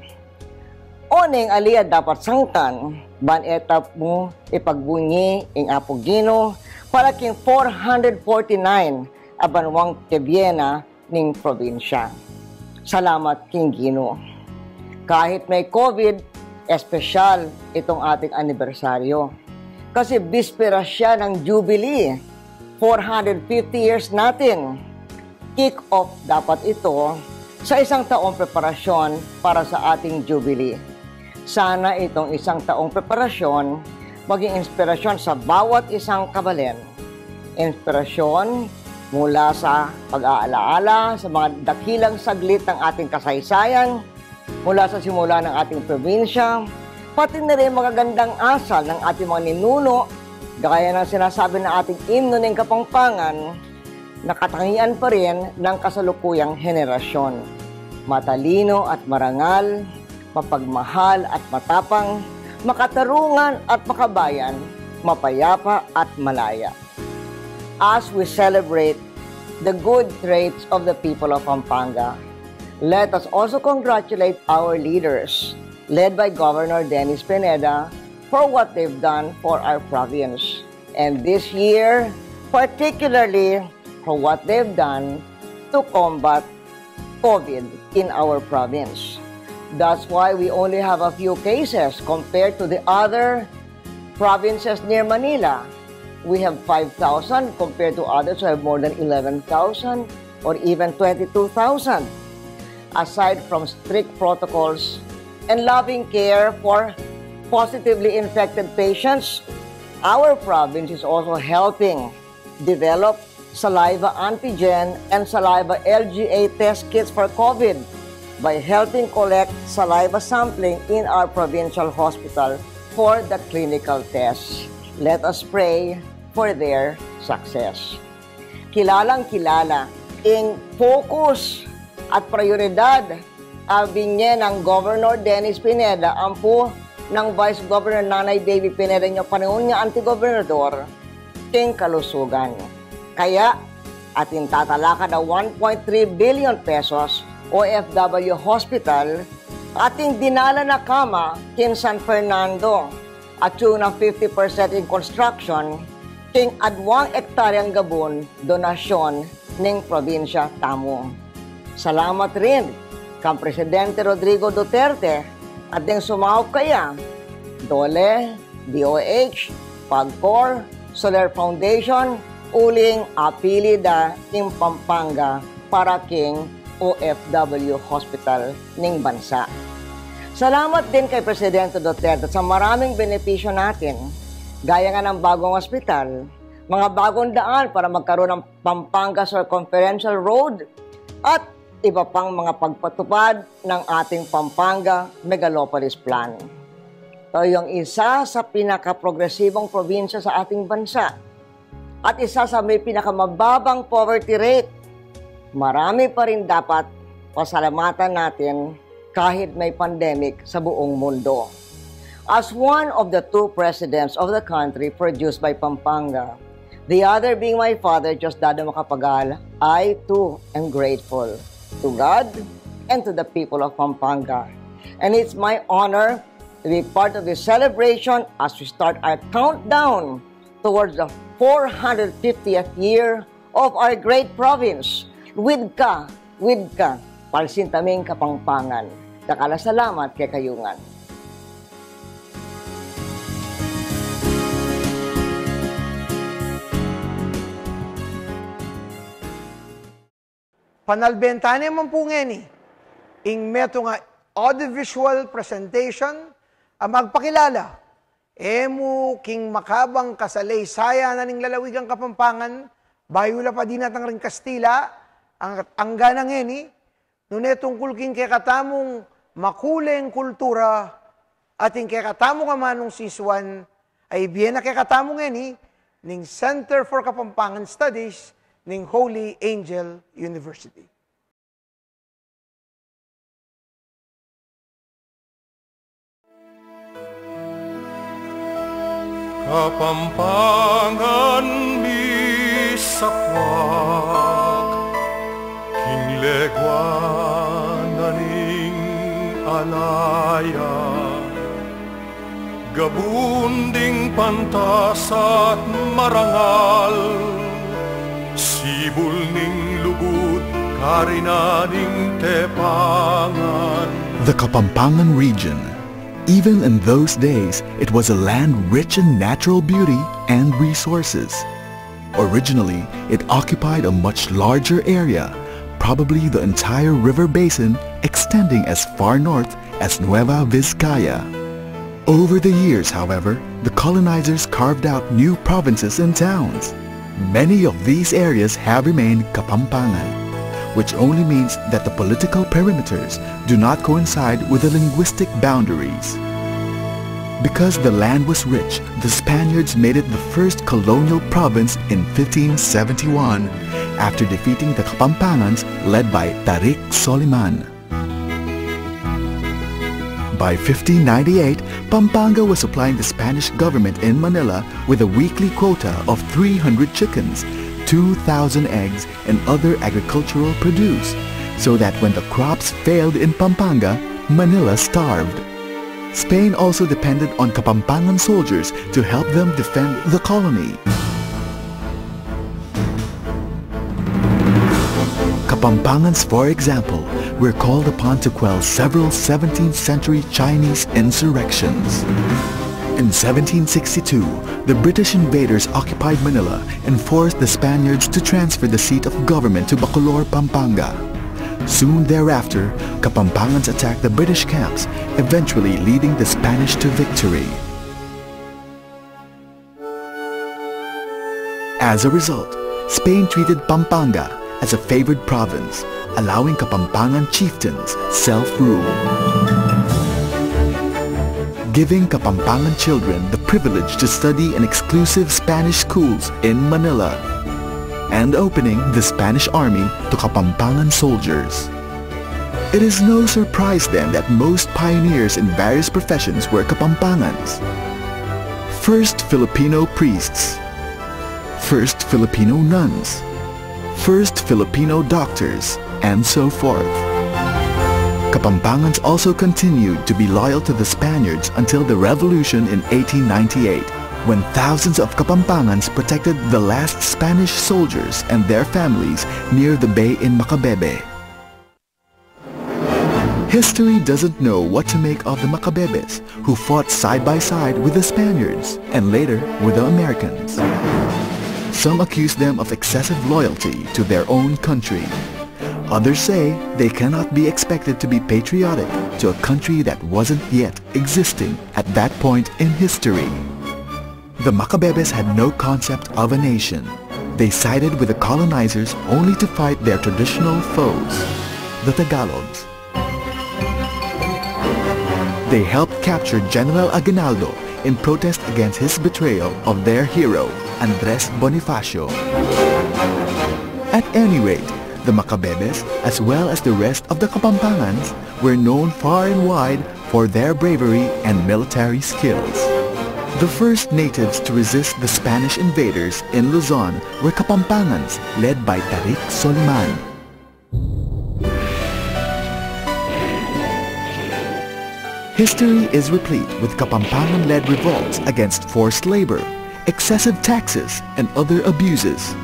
O neng ali a dapat sangkan, ban e ta mu ipagbunyi ing Apu Ginu para king four hundred forty-nine a banwang kebiye na ning probinsya. Salamat king Ginu. Kahit may COVID, espesyal itong ating anibersaryo. Kasi bispera siya ng Jubilee, four hundred fifty years natin. Kick-off dapat ito sa isang taong preparasyon para sa ating Jubilee. Sana itong isang taong preparasyon maging inspirasyon sa bawat isang kabalen. Inspirasyon mula sa pag-aalaala sa mga dakilang saglit ng ating kasaysayan, mula sa simula ng ating probinsya, pati na rin magagandang asal ng ating mga ninuno, gaya ng sinasabi ng ating imno ng Kapampangan, na katangian pa rin ng kasalukuyang henerasyon. Matalino at marangal, mapagmahal at matapang, makatarungan at makabayan, mapayapa at malaya. As we celebrate the good traits of the people of Pampanga, let us also congratulate our leaders, led by Governor Dennis Pineda, for what they've done for our province. And this year, particularly for what they've done to combat COVID in our province. That's why we only have a few cases compared to the other provinces near Manila. We have five thousand compared to others who have more than eleven thousand or even twenty-two thousand. Aside from strict protocols and loving care for positively infected patients, our province is also helping develop saliva antigen and saliva L G A test kits for COVID by helping collect saliva sampling in our provincial hospital for the clinical tests. Let us pray for their success. Kilalang-kilala ing focus at prioridad a binye ng Governor Dennis Pineda ampo ng Vice Governor Nanay Baby Pineda ning panaun niyang anti-gobernador king kalusugan. Kaya, atin tatalakad a one point three billion pesos O F W hospital, atin dinala na kama king San Fernando, atiu na fifty percent in construction, king adwang ektaryang gabun donasyon ning probinsya tamu. Salamat rin kang Presidente Rodrigo Duterte at ding sumaup kaya, DOLE, D O H, PAGCOR, Soler Foundation, uling apili da ing Pampanga para king O F W hospital ning bansa. Salamat din kay Presidente Duterte sa maraming benepisyo natin, gaya nga ng bagong ospital, mga bagong daan para magkaroon ng Pampanga Circumferential Road, at iba pang mga pagpatupad ng ating Pampanga Megalopolis Plan. Ito yung isa sa pinakaprogresibong probinsya sa ating bansa at isa sa may pinakamababang poverty rate. Marami pa rin dapat pasalamatan natin kahit may pandemic sa buong mundo. As one of the two presidents of the country produced by Pampanga, the other being my father, Diosdado Macapagal, I too am grateful to God and to the people of Pampanga. And it's my honor to be part of this celebration as we start our countdown towards the four hundred fiftieth year of our great province. Wid ka, wid ka, palsinta ming Kapampangan. Dakal a salamat kekayu ngan. Panalbe tane man pu ngeni ing metung a audiovisual presentation a magpakilala e mu king makabang kasaleysayan na ning lalawigan Kapampangan, bayu la pa dinatang ring Kastila, ang, angga na ngeni, nune tungkul king kekatamung makuleng kultura at ing kekatamung amanung sisuan a ibie na kekatamu ngeni ning Center for Kapampangan Studies ning Holy Angel University. Kapampangan mi, sakwak, king legua na ning alaya, gabun ding pantas at marangal, sibul ning lugud, karina ning tepangan. The Kapampangan region. Even in those days, it was a land rich in natural beauty and resources. Originally, it occupied a much larger area, probably the entire river basin extending as far north as Nueva Vizcaya. Over the years, however, the colonizers carved out new provinces and towns. Many of these areas have remained Kapampangan, which only means that the political perimeters do not coincide with the linguistic boundaries. Because the land was rich, the Spaniards made it the first colonial province in fifteen seventy-one, after defeating the Kapampangans led by Tarik Soliman. By fifteen ninety-eight, Pampanga was supplying the Spanish government in Manila with a weekly quota of three hundred chickens, two thousand eggs, and other agricultural produce, so that when the crops failed in Pampanga, Manila starved. Spain also depended on Kapampangan soldiers to help them defend the colony. Kapampangans, for example, were called upon to quell several seventeenth century Chinese insurrections. In seventeen sixty-two, the British invaders occupied Manila and forced the Spaniards to transfer the seat of government to Bacolor, Pampanga. Soon thereafter, Kapampangans attacked the British camps, eventually leading the Spanish to victory. As a result, Spain treated Pampanga as a favored province, allowing Kapampangan chieftains self-rule, giving Kapampangan children the privilege to study in exclusive Spanish schools in Manila, and opening the Spanish army to Kapampangan soldiers. It is no surprise, then, that most pioneers in various professions were Kapampangans. First Filipino priests, first Filipino nuns, first Filipino doctors, and so forth. Kapampangans also continued to be loyal to the Spaniards until the revolution in eighteen ninety-eight, when thousands of Kapampangans protected the last Spanish soldiers and their families near the bay in Macabebe. History doesn't know what to make of the Macabebes, who fought side by side with the Spaniards and later with the Americans. Some accuse them of excessive loyalty to their own country. Others say they cannot be expected to be patriotic to a country that wasn't yet existing at that point in history. The Macabebes had no concept of a nation. They sided with the colonizers only to fight their traditional foes, the Tagalogs. They helped capture General Aguinaldo in protest against his betrayal of their hero, Andres Bonifacio. At any rate, the Macabebes, as well as the rest of the Kapampangans, were known far and wide for their bravery and military skills. The first natives to resist the Spanish invaders in Luzon were Kapampangans, led by Tarik Soliman. History is replete with Kapampangan-led revolts against forced labor, excessive taxes, and other abuses.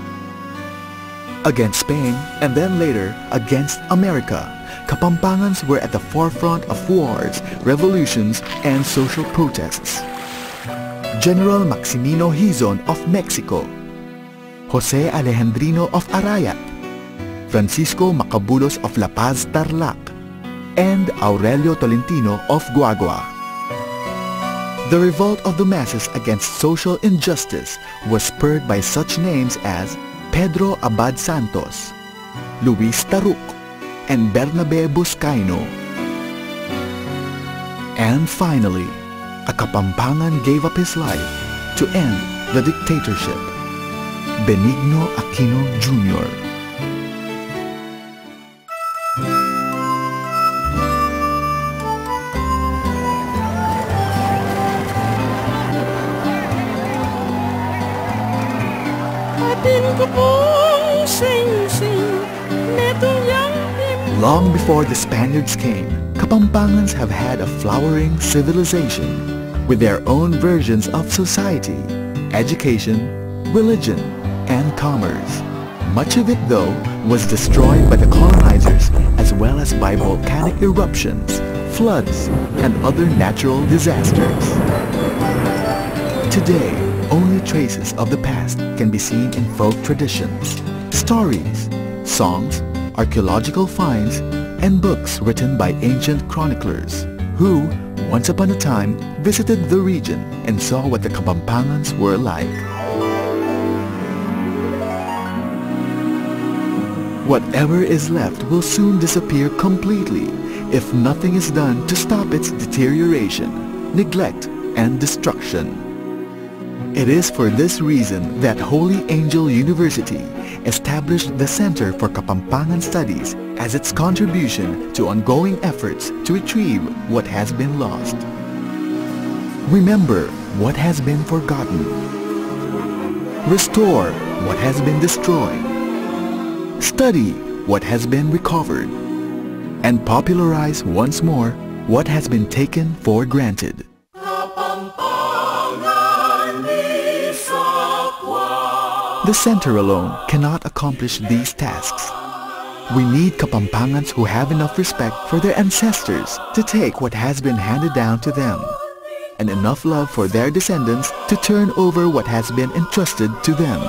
Against Spain, and then later against America, Kapampangans were at the forefront of wars, revolutions, and social protests. General Maximino Hizon of Mexico, Jose Alejandrino of Arayat, Francisco Macabulos of La Paz, Tarlac, and Aurelio Tolentino of Guagua. The revolt of the masses against social injustice was spurred by such names as Pedro Abad Santos, Luis Taruc, and Bernabe Buscaino. And finally, a Kapampangan gave up his life to end the dictatorship, Benigno Aquino Junior. Atin ko po Long before the Spaniards came, Kapampangans have had a flowering civilization with their own versions of society, education, religion, and commerce. Much of it, though, was destroyed by the colonizers as well as by volcanic eruptions, floods, and other natural disasters. Today, only traces of the past can be seen in folk traditions, stories, songs, archaeological finds, and books written by ancient chroniclers who, once upon a time, visited the region and saw what the Kapampangans were like. Whatever is left will soon disappear completely if nothing is done to stop its deterioration, neglect, and destruction. It is for this reason that Holy Angel University established the Center for Kapampangan Studies as its contribution to ongoing efforts to retrieve what has been lost. Remember what has been forgotten. Restore what has been destroyed. Study what has been recovered. And popularize once more what has been taken for granted. The center alone cannot accomplish these tasks. We need Kapampangans who have enough respect for their ancestors to take what has been handed down to them, and enough love for their descendants to turn over what has been entrusted to them.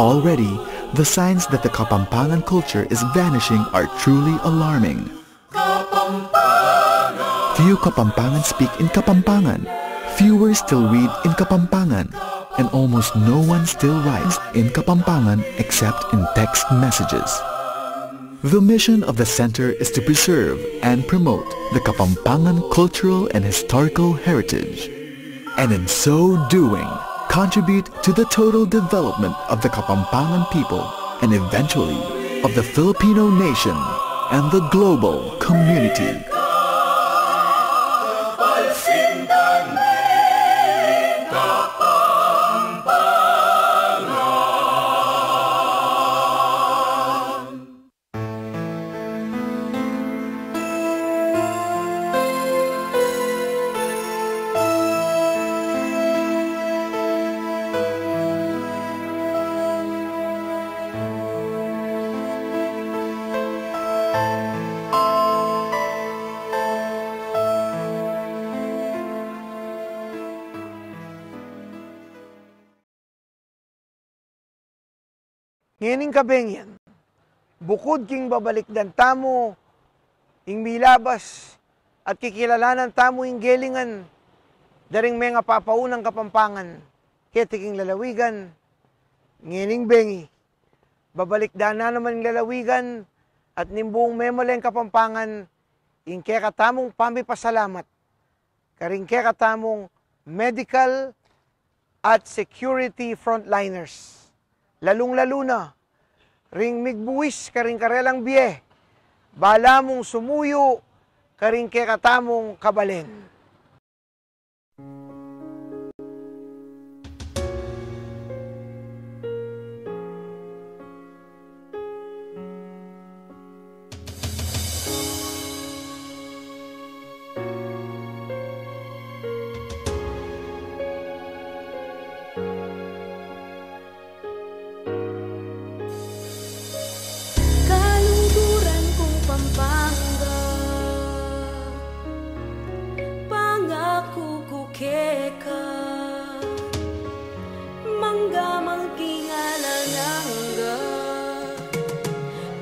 Already, the signs that the Kapampangan culture is vanishing are truly alarming. Few Kapampangans speak in Kapampangan. Fewer still read in Kapampangan. And almost no one still writes in Kapampangan except in text messages. The mission of the center is to preserve and promote the Kapampangan cultural and historical heritage, and in so doing, contribute to the total development of the Kapampangan people and eventually of the Filipino nation and the global community. Ngening kabengi, bukud king babalikdan tamu ing milabas at kikilalanan tamu ing gelingan da ring mengapapaunang Kapampangan keti king lalawigan, ngening bengi, babalikdan na naman ning lalawigan at ning buung memaleng Kapampangan ing kekatamung pamipasalamat karing kekatamung medical at security frontliners, lalung-lalu na ring migbuwis karing karelang bie, bala mung sumuyu karing kekatamung kabalen. Kaluguran kung Pampanga, pangaku ku keka, mangga maging alang angga,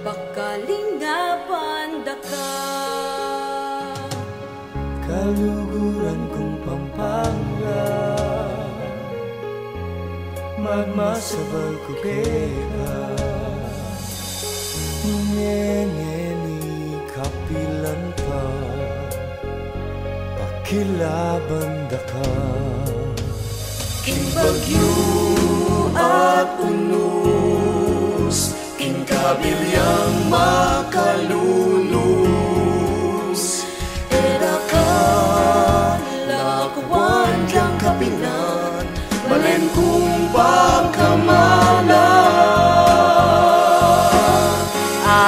pakalingapan da ka. Kaluguran kung Pampanga, magmasabal ku keka, ngeni kapilan pa, pakilaban da ka. King bagyu at unus, king kabilyang makalunus, e da ka lakwan kang kapilan, balen kung pagkamala.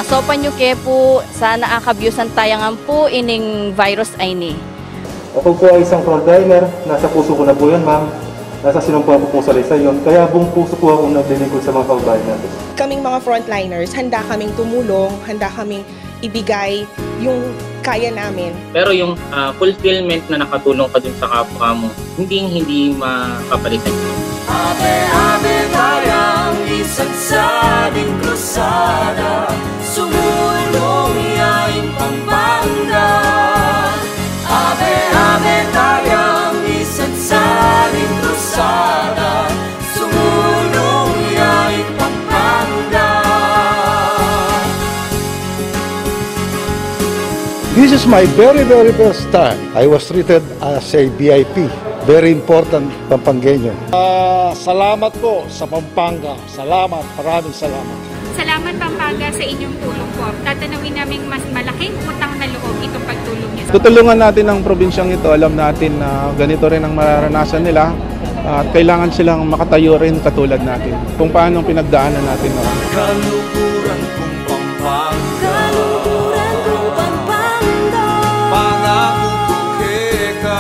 Saupan yu ke pu, sana akabyusan taya ngan pu ining virus a ini. Ako po ay isang frontliner. Nasa puso ko na po yun, ma'am. Nasa sinumpa ko pong salaysay yun. Kaya buong puso po akong naglilingkod sa mga kababayan natin. Kaming mga frontliners, handa kaming tumulong, handa kaming ibigay yung kaya namin. Pero yung, ah, fulfillment na nakatulong ka dun sa kapwa mo, hindi, hindi makapalitan. Ave, ave tayang isang sading krusada, sumulong ya ing Pampanga. Ave, ave tayang isang sading krusada, sumulong ya ing Pampanga. This is my very, very first time. I was treated as a V I P. Very important Pampanggenyo. Ah, salamat po sa Pampanga. Salamat, maraming salamat. Salamat, Pampanga, sa inyong tulong po. Tatanawin naming mas malaking utang na loob itong pagtulong niyo sa... Tutulungan natin ang probinsyang ito. Alam natin na ganito rin ang mararanasan nila at kailangan silang makatayo rin katulad natin kung paano pinagdaanan natin noon. Kaluguran kong Pampanga. Kaluguran kong Pampanga. Pangako ko keka.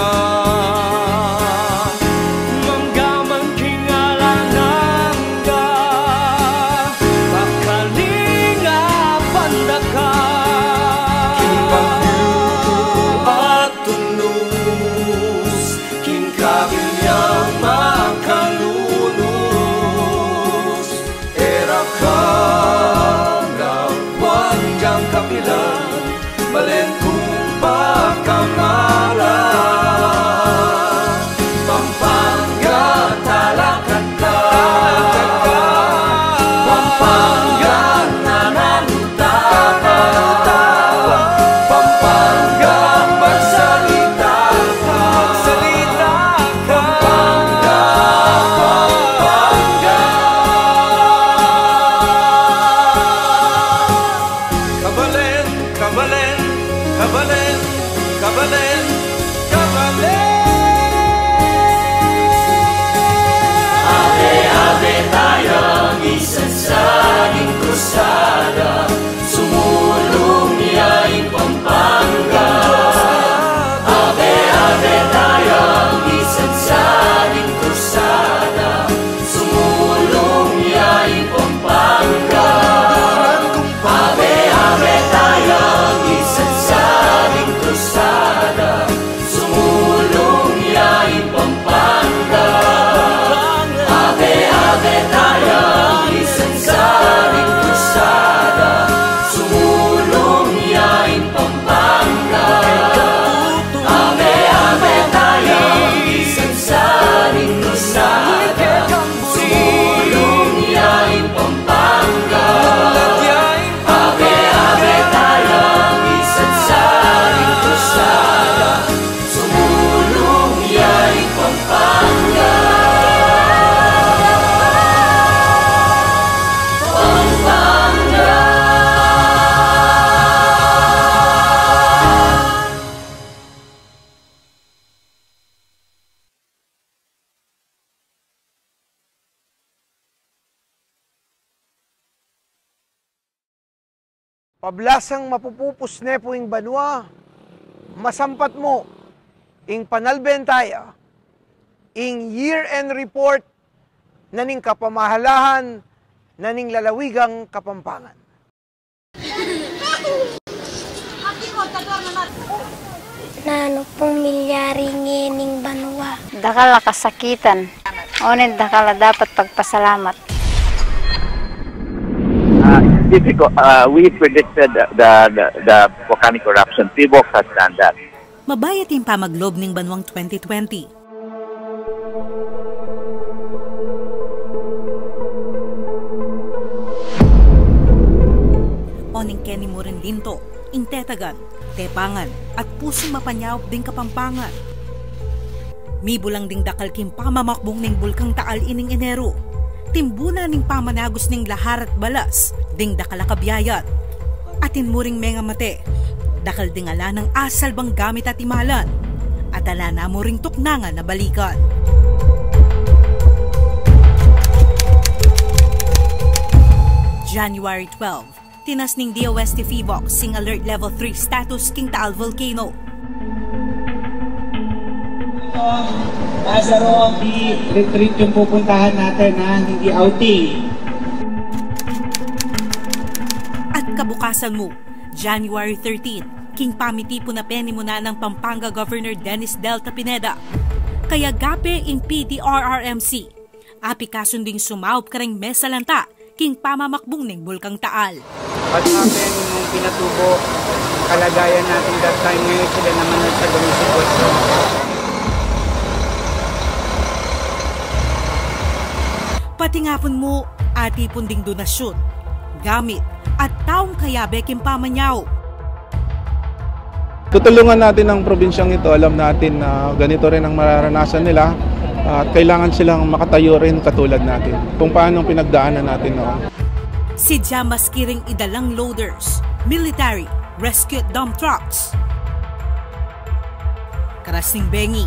Mangga man king alang angga, pakalingaban da ka. King pagtutu at tunus, king kabilyang makalunus. E ra ka nagwan diyang kapilan, balen kung pakamalan. Pampanga, talakad ka. Pampanga, nananutapa. Pampanga, magsalita ka. Magsalita ka. Pampanga, Pampanga. Kabalen, kabalen, kabalen, kabalen, kabalen. Ave, ave tayang isang sading krusada, sumulong ya ing Pampanga. Ave, ave tayang isang sading krusada, sumulong ya ing Pampanga. Ave, ave tayang isang sading krusada, sumulong ya ing Pampanga. Ave, ave tayang isang sading krusada, sumulong ya ing Pampanga. Ave, ave tayang isang sading krusada, sumulong ya ing Pampanga. Ave, ave tayang isang sading krusada, sumulong ya ing Pampanga. Pampanga. Pablasang mapupupus ne pu ing banua, masampat mu ing panalben taya, ing year-end report na ning kapamahalahan na ning lalawigang Kapampangan. Nanu pung milyari ngening banua? Dakal a kasakitan. Onin dakal a dapat pagpasalamat. Uh, it's difficult. Uh, we predicted the, the, the, the volcanic eruption. PHIVOLCS has done that. Mabayat ing pamaglob ning banuang twenty twenty. Oning keni mu rin linto, ing tetagan, tepangan, at pusung mapanyaup ding Kapampangan. Mibulang ding dakal king pamamakbung ning Bulkang Taal ining Eneru. Timbunan ning pamanagus ning lahar at balas ding dakal a kabiayan. Atin mu ring mengamate, dakal ding ala nang asalbang gamit at imalan, at ala na mu ring tuknangan a balikan. January twelve, Tinas ning D O S T PHIVOLCS ing alert level three status king Taal Volcano. Lazaro, di retreat yung pupuntahan natin, ha? Hindi outing. At kabukasan mu, January thirteen, king pamitipun a penimuna nang Pampanga Governor Dennis Delta Pineda, kayagape ing P D R R M C, apikasun ding sumaup kareng mesalanta king pamamakbung ning Bulkang Taal. What happened nung pinatubo, kalagayan natin that time, ngayon sila naman nasa ganung sitwasyon. Pati nga pun mu, atipun ding donasyun, gamit, at taung kayabe king pamanyaup. Tutulungan natin ang probinsyang ito. Alam natin na ganito rin ang mararanasan nila at kailangan silang makatayo rin katulad natin. Kung paano ang pinagdaanan natin noon. Sidya maski ring idalang loaders, military, rescue dump trucks. Karas ning bengi,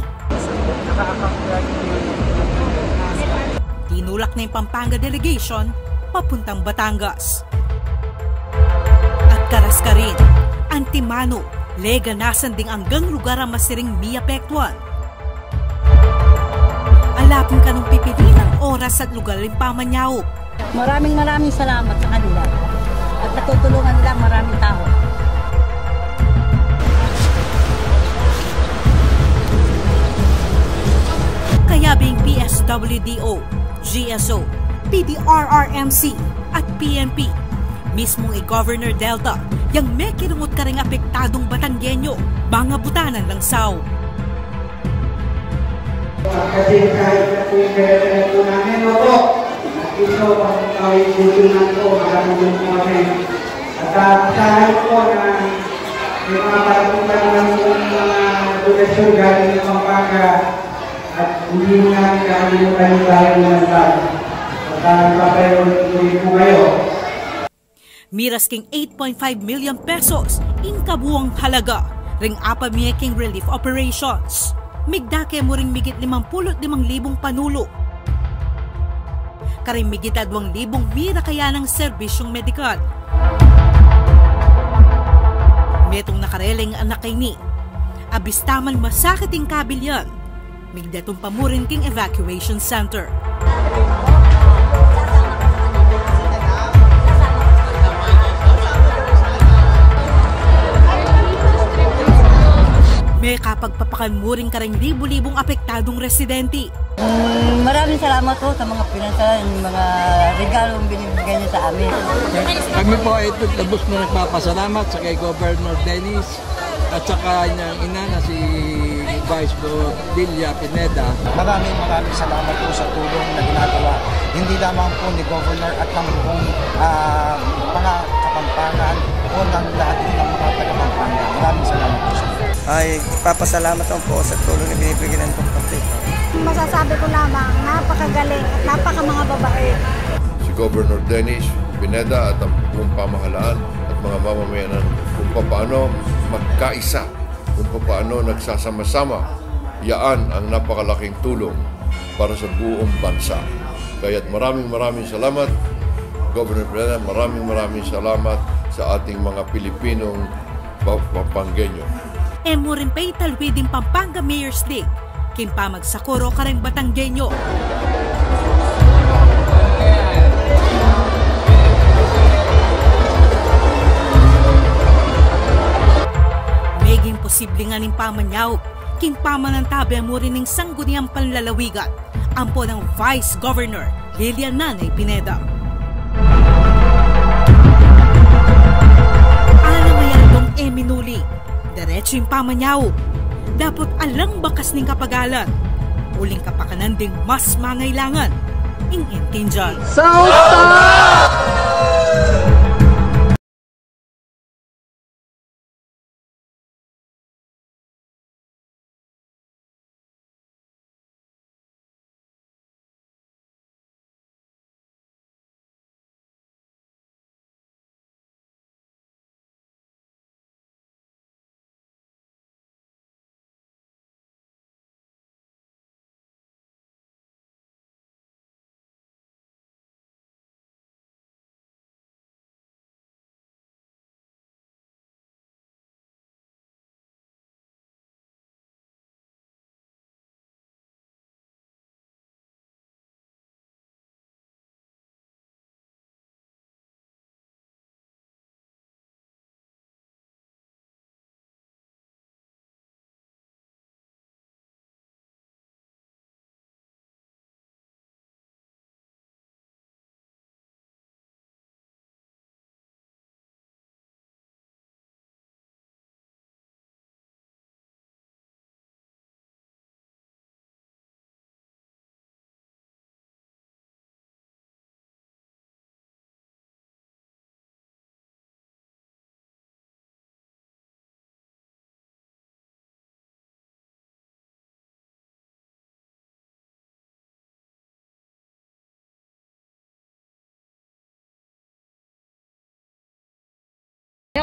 tinulak na ing Pampanga delegation papuntang Batangas. At karas karin, antimanu, leganasan ding anggang lugar a masiring miapektuan. Ala pung kanung pipilian oras at lugar ing pamanyaup. Maraming maraming salamat sa kanila. At natutulungan nila ang maraming tao. Kayabe ing P S W D O, G S O, P D R R M C, at P N P. Mismung i Governor Delta, yang mekirungut kareng apektadung Batanggenyo, mangabutanan lang sau. Kasi kahit na po yung kaya po namin, opo. At ito, pang kawin po naman po, makatulong po kami. At, ah, sana po na may mga parating pa naman po yung mga donasyon galing ng Pampanga. At hindi mo namin kakalimutan yung bayan ng Lantag. At, ah, ipapayo ko rin po kayo. Miras king eight point five million pesos ing kabuang halaga ring apamie king relief operations. Migdake mu ring migit limampulu't limang libung panulu karing migit adwang libung mirakayanang serbisyung medikal. Metung na karela ing anak a ini, abista man masakit ing kabilyan, migdatung pa mu rin king evacuation center. Mekapagpapakan mu rin kareng libu-libung apektadung residente. Mm, maraming salamat po sa mga pinansalan, mga regalong binibigay niyo sa amin. Kami po ay lubos na nagpapasalamat sa kay Governor Dennis at sa kanyang ina na si Vice Go Delia Pineda. Maraming, maraming salamat po sa tulong na ginagawa, hindi lamang po ni Governor at ng buong, ah, mga Kapampangan o ng lahat din ng mga taga-Pampanga. Maraming salamat po sa inyo. Ay, papasalamat lang po sa tulong na binibigyan ng doktor. Masasabi ko lamang, napakagaling at napakamababait. Si Governor Dennis Pineda at ang buong pamahalaan at mga mamamayan kung papaano magkaisa, kung papaano nagsasama-sama. Yaan ang napakalaking tulong para sa buong bansa. Kaya't maraming, maraming salamat, Governor Pineda. Maraming, maraming salamat sa ating mga Pilipinong Pa-, Pampanggenyo. E mu rin paitalwi ding Pampanga Mayor's League king pamagsakuro kareng Batanggenyo. Meging posible ngan ing pamanyaup king pamanantabe mu rin ning Sangguniang Panlalawigan ampo nang Vice Governor Lilian Nanay Pineda. Ala mayaldong e minuli, diretsu ing pamanyaup, dapot alang bakas ning kapagalan, uling kapakanan ding mas mangailangan ing intindian. South Star!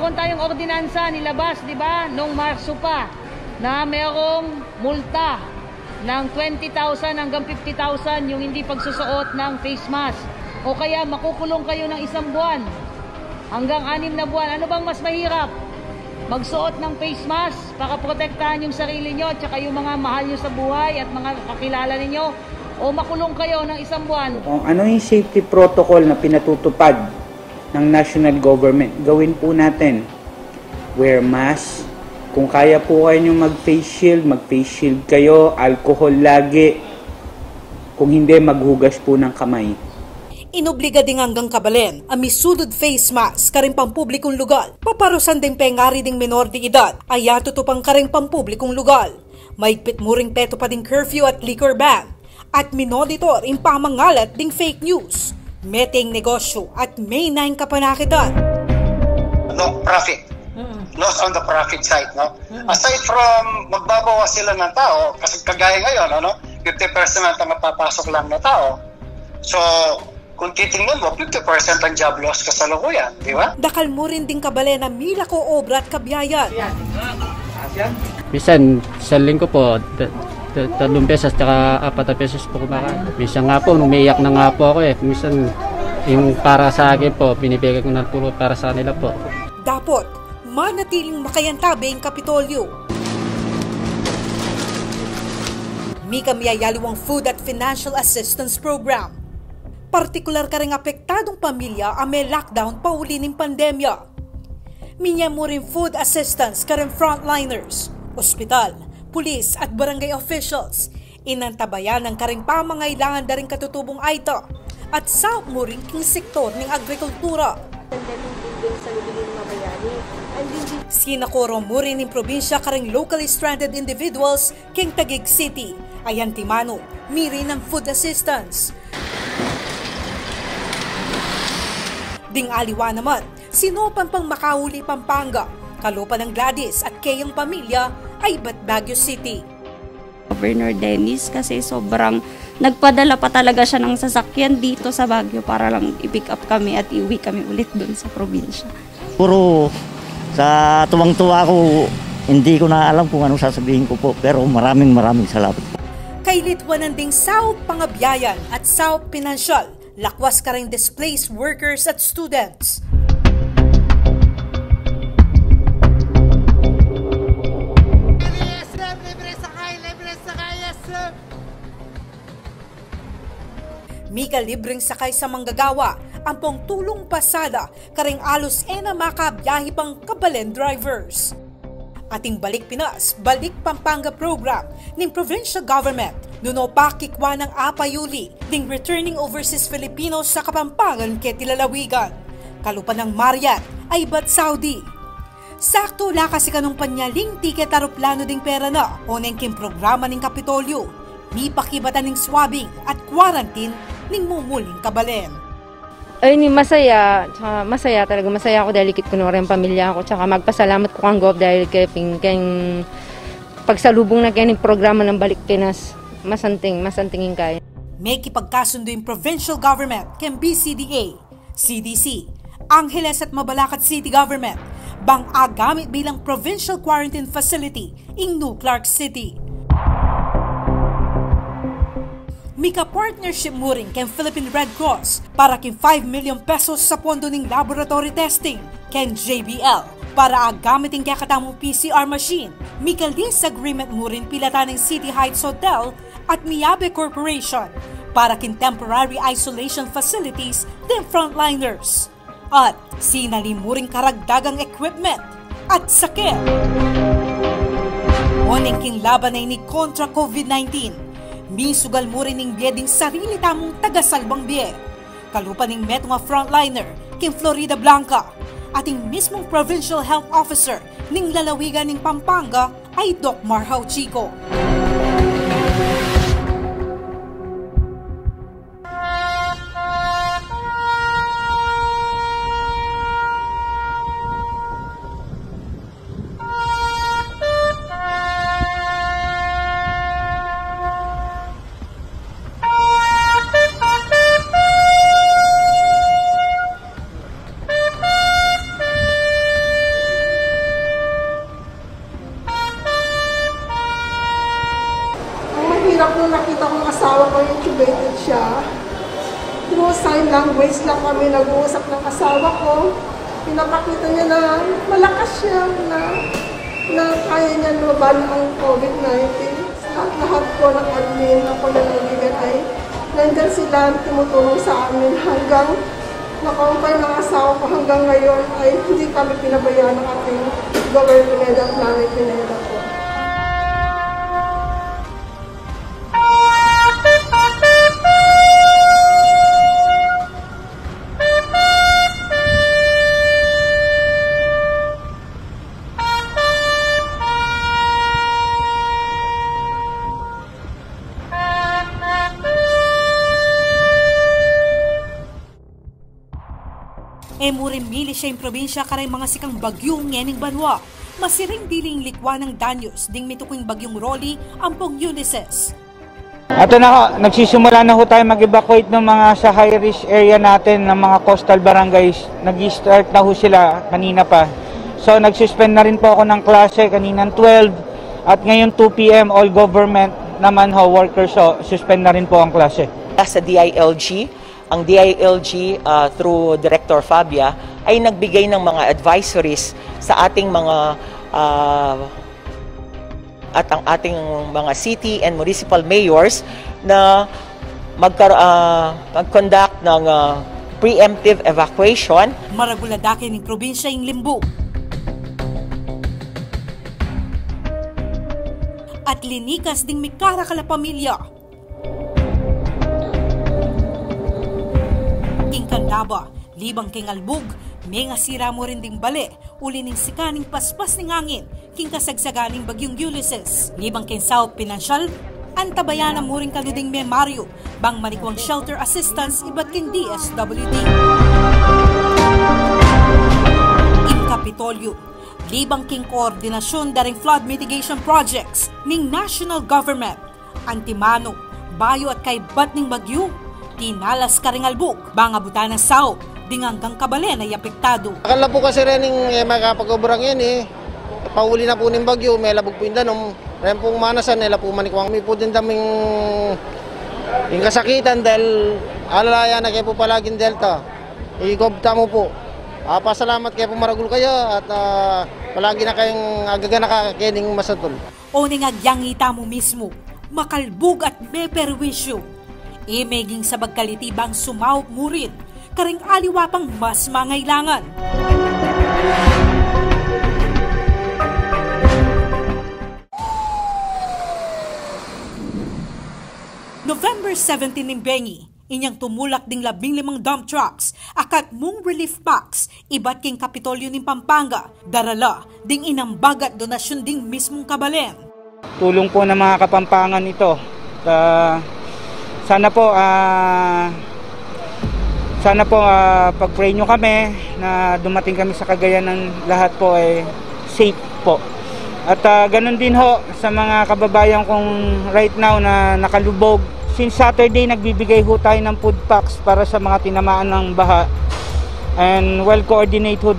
Meron tayong ordinansa nilabas, di ba, nung Marso pa, na merong multa ng twenty thousand hanggang fifty thousand yung hindi pagsusuot ng face mask. O kaya makukulong kayo ng isang buwan hanggang anim na buwan. Ano bang mas mahirap? Magsuot ng face mask para protektahan yung sarili nyo at saka yung mga mahal nyo sa buhay at mga kakilala ninyo, o makulong kayo ng isang buwan? Kung ano yung safety protocol na pinatutupad ng national government, gawin po natin. Wear mask. Kung kaya po kayo mag-face shield, mag-face shield kayo. Alcohol lagi. Kung hindi, maghugas po ng kamay. Inobliga ding anggang kabalen a misulud face mask karing pampublikong lugal. Paparusan ding pengari ding menor de edad a yatutupan karing pampublikong lugal. Maigpit mu ring petupad ing curfew at liquor ban. At minomonitor ing pamangalat ding fake news. Mete ing negosyu at mena ing kapanakitan. No profit. Mm. Loss on the profit side, no? Mm. Aside from magbabawas sila ng tao, kasi kagaya ngayon, ano, fifty percent ang mapapasok lang na tao. So, kung titingnan mo, fifty percent ang job loss kasalukuyan, di ba? Dakal mu rin ding kabalen a milako obra at kabiayan. Minsan, sa linggo po, ta- ta- tatlong beses, tsaka apat na beses po kumakain. Minsan nga po, umiiyak na nga po ako eh. Minsan, yung para sa akin po, binibigay ko na po para sa kanila po. Dapot, manatiling makayantabe ing Kapitolyo. Mika miyayaliwang food at financial assistance program. Partikular karing apektadung pamilya a me-lockdown pauli ning pandemya. Minie mu ring food assistance karing frontliners, ospital, pulis at barangay officials. Inantabayanan karing pamangailangan da ring katutubung ayta at saup mu rin king sektor ning agrikultura. Sinakuro mu rin ning probinsya karing locally stranded individuals king Taguig City, a antimanu mirin ing food assistance. Ding aliwa naman, sinopan pang makauli Pampanga, kalupa nang Gladys at keyang pamilya a ibat Baguio City. Governor Dennis kasi sobrang nagpadala pa talaga siya ng sasakyan dito sa Baguio para lang i-pick up kami at iuwi kami ulit dun sa probinsya. Puro sa tuwang-tuwa ako, hindi ko na alam kung anong sasabihin ko po, pero maraming, maraming salamat. Kailitwanan ding saup pangabiayan at saup pinansyal, lakwas karing displaced workers at students. Mika libreng sakay sa manggagawa, ampong tulung pasada karing alus e na makabiahe pang kabalen drivers. Ating Balik Pinas, Balik Pampanga program ning provincial government, nuno pa kikwa nang apayuli ding returning overseas Filipinos sa Kapampangan keti lalawigan. Kalupa nang Marriott a ibat Saudi. Saktu la kasi kanung panyaling tiket aeroplano ding pera na, oneng king programa ning Kapitolyo, mipakibatan ning swabbing at quarantine ning mumuling kabalen. Ay, ni masaya, tsaka masaya talaga, masaya ako dahil ikit ko na rin ang pamilya ko, tsaka magpasalamat ko kang Gov dahil kay Ping, kay pagsalubong na kaya ng programa ng Balik Pinas, masanting, masantingin kaya. Mekipagkasundo ing provincial government keng B C D A, C D C, Angeles at Mabalacat City Government, bang agamit bilang provincial quarantine facility ing New Clark City. Mika partnership mu rin keng Philippine Red Cross para king five million pesos sa pondo ning laboratory testing, keng J B L para agamit ing kekatamung P C R machine. Mika lease agreement mu rin pilatan ning City Heights Hotel at Miyabe Corporation para king temporary isolation facilities ding frontliners. At sinali mu ring karagdagang equipment at sakit. Oneng king laban a ini kontra COVID nineteen, misugal mu rin ing bie ding sarili tamung tagasalbang bie. Kalupa ning metung a frontliner king Floridablanca, at ing mismung provincial health officer ning lalawigan ning Pampanga a i Doc Mar Hauchico. Language lang kami nag-uusap ng asawa ko. Pinapakita niya na malakas siya, na, na kaya niya labanan ang COVID nineteen. Lahat-lahat po ng admin na po na nagbibigay ay nandyan sila, tumutulong sa amin hanggang nakampay ng asawa ko. Hanggang ngayon ay hindi kami pinabayaan ng ating Governor Pineda at Nanay Pineda po. E mu rin milisya ing probinsya kareng mangasikang bagyu ngening banua. Masiring dili ing likwa nang danyus ding mituking bagyung Rolly ampong Ulysses. Ato na ho, nagsisimula na ho tayo mag-evacuate ng mga sa high risk area natin, ng mga coastal barangays. Nag-start na ho sila kanina pa. So, nag-suspend na rin po ako ng klase kaninang twelve at ngayon two p m, all government naman ho, workers ho, suspend na rin po ang klase. Sa D I L G, ang D I L G, ah, through Director Fabia, ay nagbigay ng mga advisories sa ating mga, ah, at ang ating mga city and municipal mayors na magkar-, ah, mag-conduct ng, ah, preemptive evacuation. Maragul a dake ning probinsya ing limbu at linikas ding mikarakal a pamilya. King Candaba, libang king albug, mengasira mu rin ding bale, uli ning sika ning paspas ning angin king kasagsagan ning bagyung Ulysses. Libang king saup pinansyal, antabayanan mu rin kanu ding Meme Mario bang manikwang shelter assistance ibat king D S W D. Ing Kapitolyo, libang king koordinasyun da ring flood mitigation projects ning national government, antimanu, bayu at kaibat ning bagyu, tinalas karing albug bang abutan nang saup ding anggang kabalen a apektadu. Akala pu kasi rening, eh, makapag-obra ngeni, eh, pauli na pu ning bagyu, melabug pu ing danum, ren pung manasan, e la pu manikwang mi pu ding daming ing kasakitan dahil alalayan na ke pu palaging Delta. Igobta mu pu. Ah, pasalamat ke pu maragul kaya at, ah, palagi na kayang agaganaka kening masatul. Oneng agyang ita mu mismu, makalbug at meperwisyu. E meging sabag kaliti bang sumaup mu rin karing aliwa pang mas mangailangan. November seventeen ning bengi, inyang tumulak ding labing limang dump trucks a katmung relief packs ibat king Kapitolyo ning Pampanga, dara la ding inambag at donasyun ding mismung kabalen. Tulong po ng mga Kapampangan ito. Ah, sana po, ah, sana po, ah, pag-pray nyo kami na dumating kami sa Cagayan ng lahat po ay safe po. At, ah, ganun din ho sa mga kababayan kong right now na nakalubog. Since Saturday, nagbibigay ho tayo ng food packs para sa mga tinamaan ng baha. And well coordinated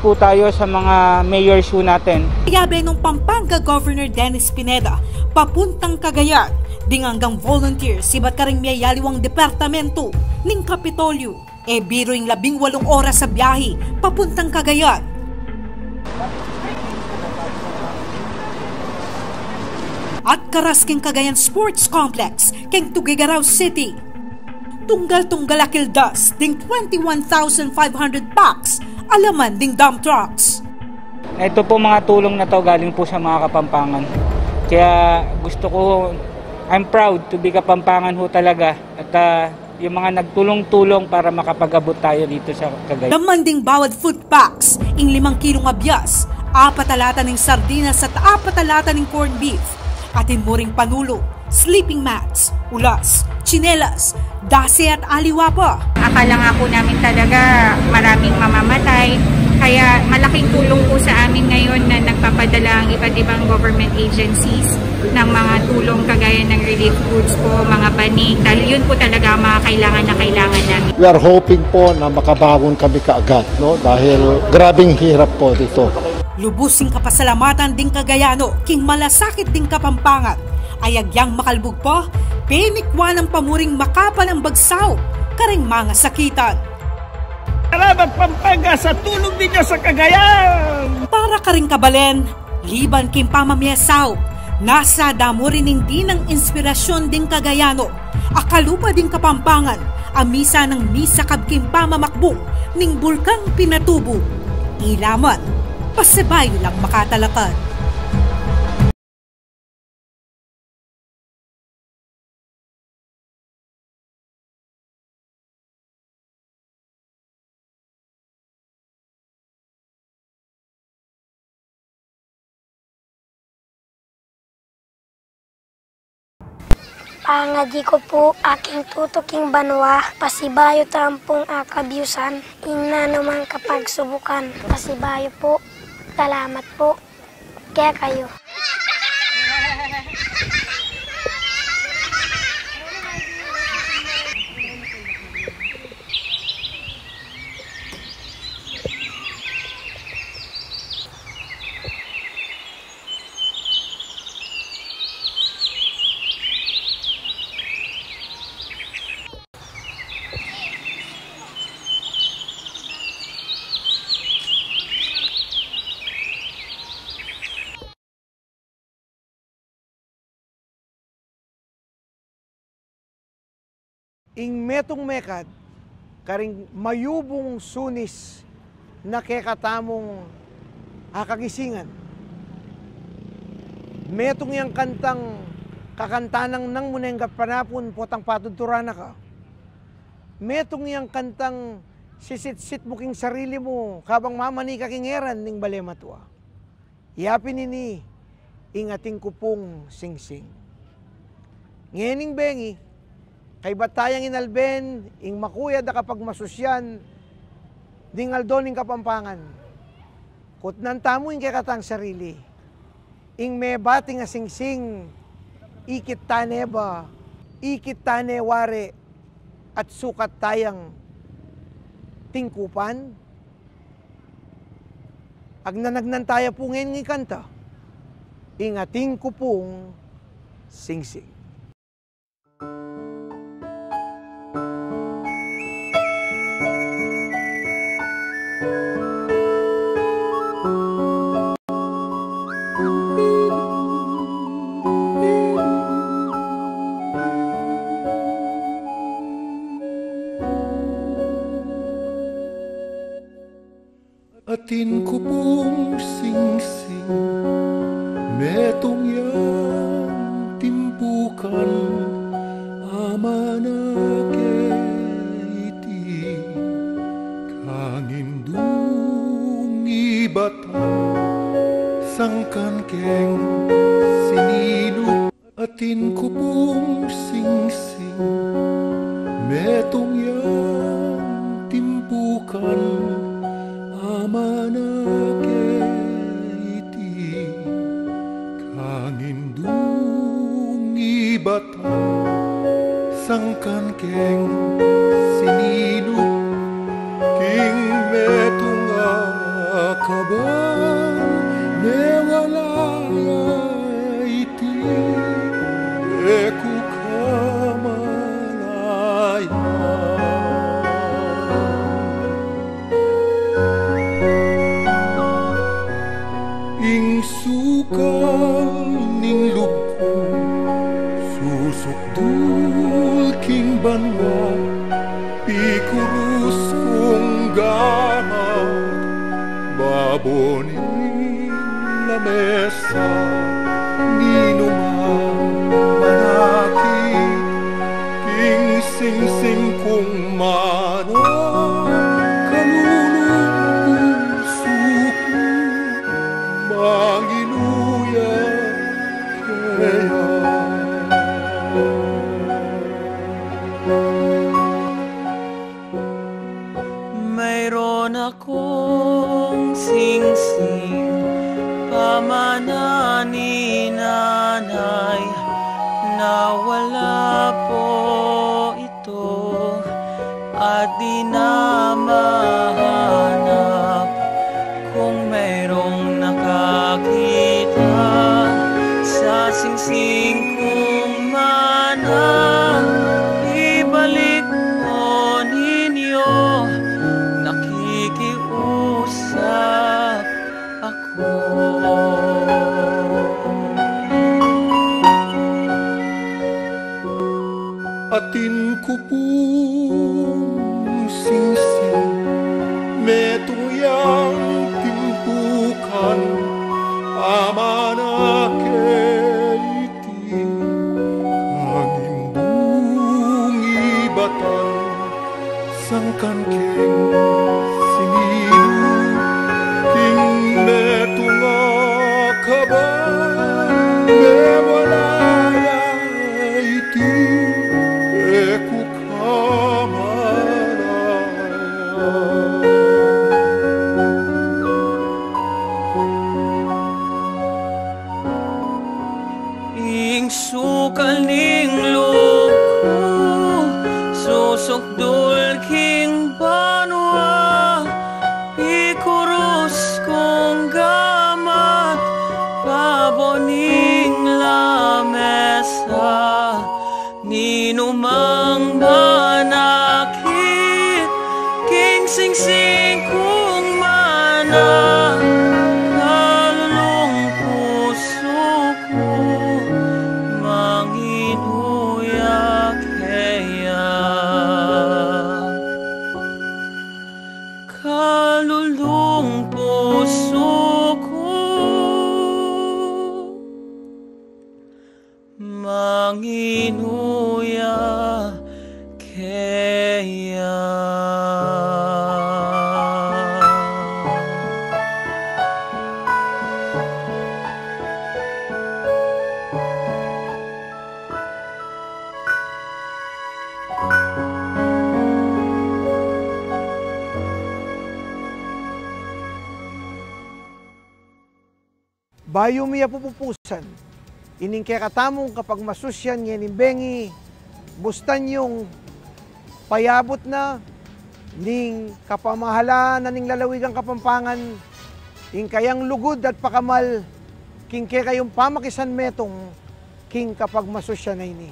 po tayo sa mga mayors ho natin. Yabe nung Pampanga Governor Dennis Pineda, papuntang Cagayan, ding anggang volunteers ibat karing miyayaliwang departamento ning Kapitolyo. E biru ing labing walung oras a biyahe papuntang Cagayan. At karas king Cagayan Sports Complex king Tuguegarao City, tunggal-tunggal a kildas ding twenty-one thousand five hundred packs a laman ding dump trucks. Ito po, mga tulong na to galing po sa mga Kapampangan. Kaya gusto ko, I'm proud to be Kapampangan ho talaga. At, ah, yung mga nagtulong-tulong para makapag-abot tayo dito sa Cagayan. Laman ding bawat food packs ing limang kilung abias, apat a lata ning sardinas at apat a lata ning corned beef. Atin mu ring panulu, sleeping mats, ulas, tsinelas, dase at aliwa pa. Akala nga po namin talaga maraming mamamatay. Kaya malaking tulong po sa amin ngayon na nagpapadala ang iba't ibang government agencies ng mga tulong kagaya ng relief goods po, mga banig. Dahil yun po talaga ang mga kailangan na kailangan namin. We are hoping po na makabangon kami kaagad, no? Dahil grabing hirap po dito. Lubus ing kapasalamatan ding Cagayano king malasakit ding Kapampangan. Ayagyang makalbug pa, penikwanan pa mu ring makapanambag saup karing mangasakitan. Salamat, Pampanga, sa tulung ninyo sa Cagayan! Para karing kabalen, liban king pamamie saup, nasa damu rin ing dinang inspirasyun ding Cagayano a kalupa ding Kapampangan, a misa nang misakab king pamamakbung ning Bulkang Pinatubo. Ila man, pasibayu lang makatalakad. Pangadi ku pu, aking tutu king banua, pasibayu tampung akabiusan, ing nanumang kapagsubukan, pasibayu pu. Salamat pu. Kekayu. Ing metung mekad karing mayubung sunis na kekatamung akagisingan. Metung yang kantang kakantan nang nang mu neng gatpanapun potang patudturan na ka. Metung yang kantang sisitsit mu king sarili mu kabang mamani ka king eran ning bale matua. Ya pin ini ing atin ku pung singsing. Ngening bengi, kaybat tayang inalben ing makuyad a kapagmasusian ding aldo ning Kapampangan. Kutnan tamu ing kekatang sarili. Ing mebating a singsing, ikit tane ba, ikit tane wari, at sukat tayang tingkupan? Agnanagnan taya pu ngening kanta, ing atin ku pung singsing. Atin ku pung singsing, metung yang timpukan, amana ke iti, kangindung ibatan, sangkan keng sininup. Atin ku pung singsing, metung yang timpukan, amana ke iti, kangindung ibatan, sangkan keng sininup, king metung a kabang mewala ya iti, e ku kamalayan. Ing sukal ning lub ku, susukdul king banua, pikurus kung gamat, babo ning lamesa, ninumang manakit king singsing kung manang kalulung pusu ku, mangiluya keya. Mayroon akong singsing, pamana ni Nanay, nawala po ito at di na mahanap. Kung mayroong nakakita sa singsing kung mana, ibalik mo Kan king sinidu king metung a kaban, memalaya iti e ku kamalaya. Ing sukal ning lub ku, susukdul king banua, ikurus kung gamat, pabo ning lamesa. Ninumang manakit king singsing kung mana, kalulung pusu ku, manginu ya keya. Kalulung pusu ku, manginu ya keya. Bayu mi ya pupusan ining kekatamung kapagmasusyan ngening bengi, bustan yung payabut na ning kapamahalaan na ning lalawigan Kapampangan ing kayang lugud at pakamal king kekayung pamakisanmetung king kapagmasusyan a ini.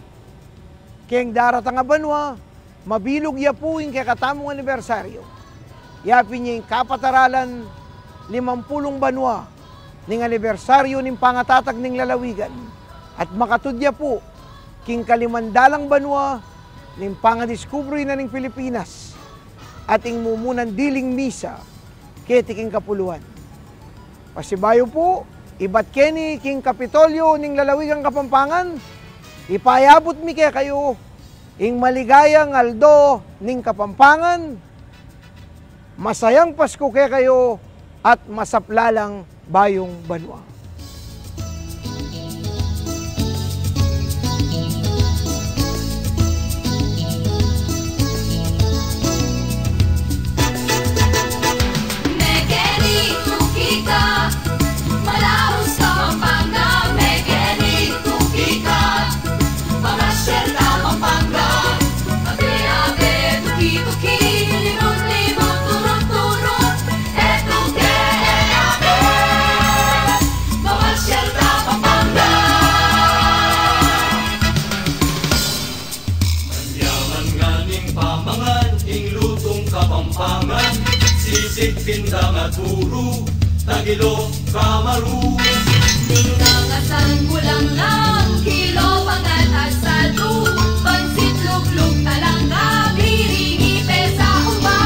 Keng daratang a banua, mabilug ya pu ing kekatamung anibersaryu. Yapin ya ing kapataralan limampulung banua ning anibersaryu ning pangatatag ning lalawigan, at makatud ya pu king kalimandalang banua ning pangadiskubre na ning Pilipinas, at ing mumunang diling misa keti king kapuluan. Pasibayu pu, ibat keni king Kapitolyo ning lalawigan Kapampangan, ipayabut mi kekayu ing maligayang aldo ning Kapampangan, masayang Pasku kekayu, at masaplalang bayung banua. Mekeni tuki ka, malaus Kapampangan, mekeni tuki ka, mamasyal Kapampangan, abe-abe, tuki-tuki, libut-libut, turut-turut, e tuke, e abe, mamasyal Kapampangan. Manyaman ngan ing pamangan, ing lutung Kapampangan, sisig, pindang at buru, tagilok, kamaru. Ninangasan, bulanglang, kilo, pangat at salu, pansit, luglug, talangga, biring, ipe sa umang.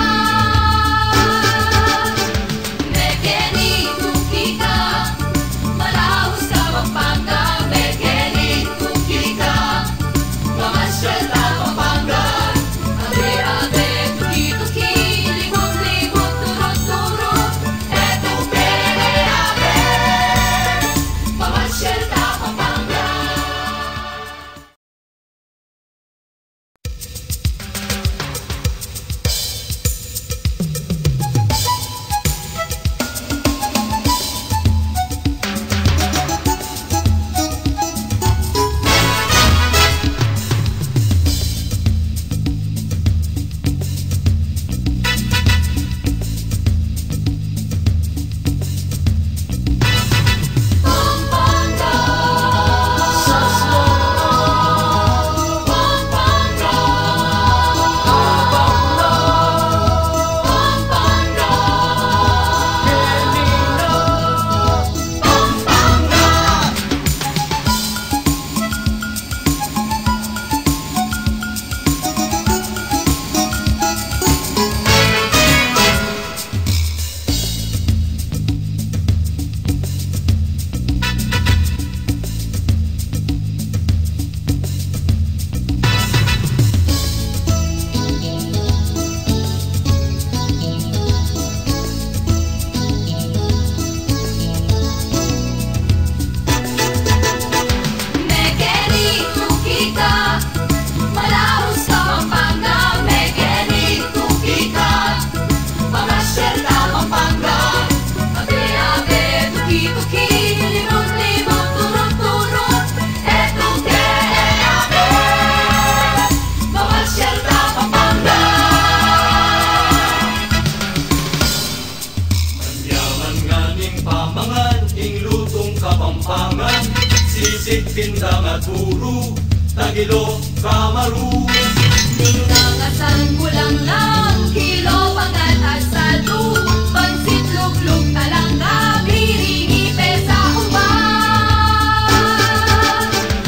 Mekeni tuki ka, malaus Kapampangan, mekeni tuki ka, mamasyal Kapampangan, abe-abe, tuki-tuki, libut-libut, turut-turut, e tuke, e abe, Ning pamangan, ing lutung Kapampangan, sisig, pindang at buru, tagilok, kamaru. Ning nangat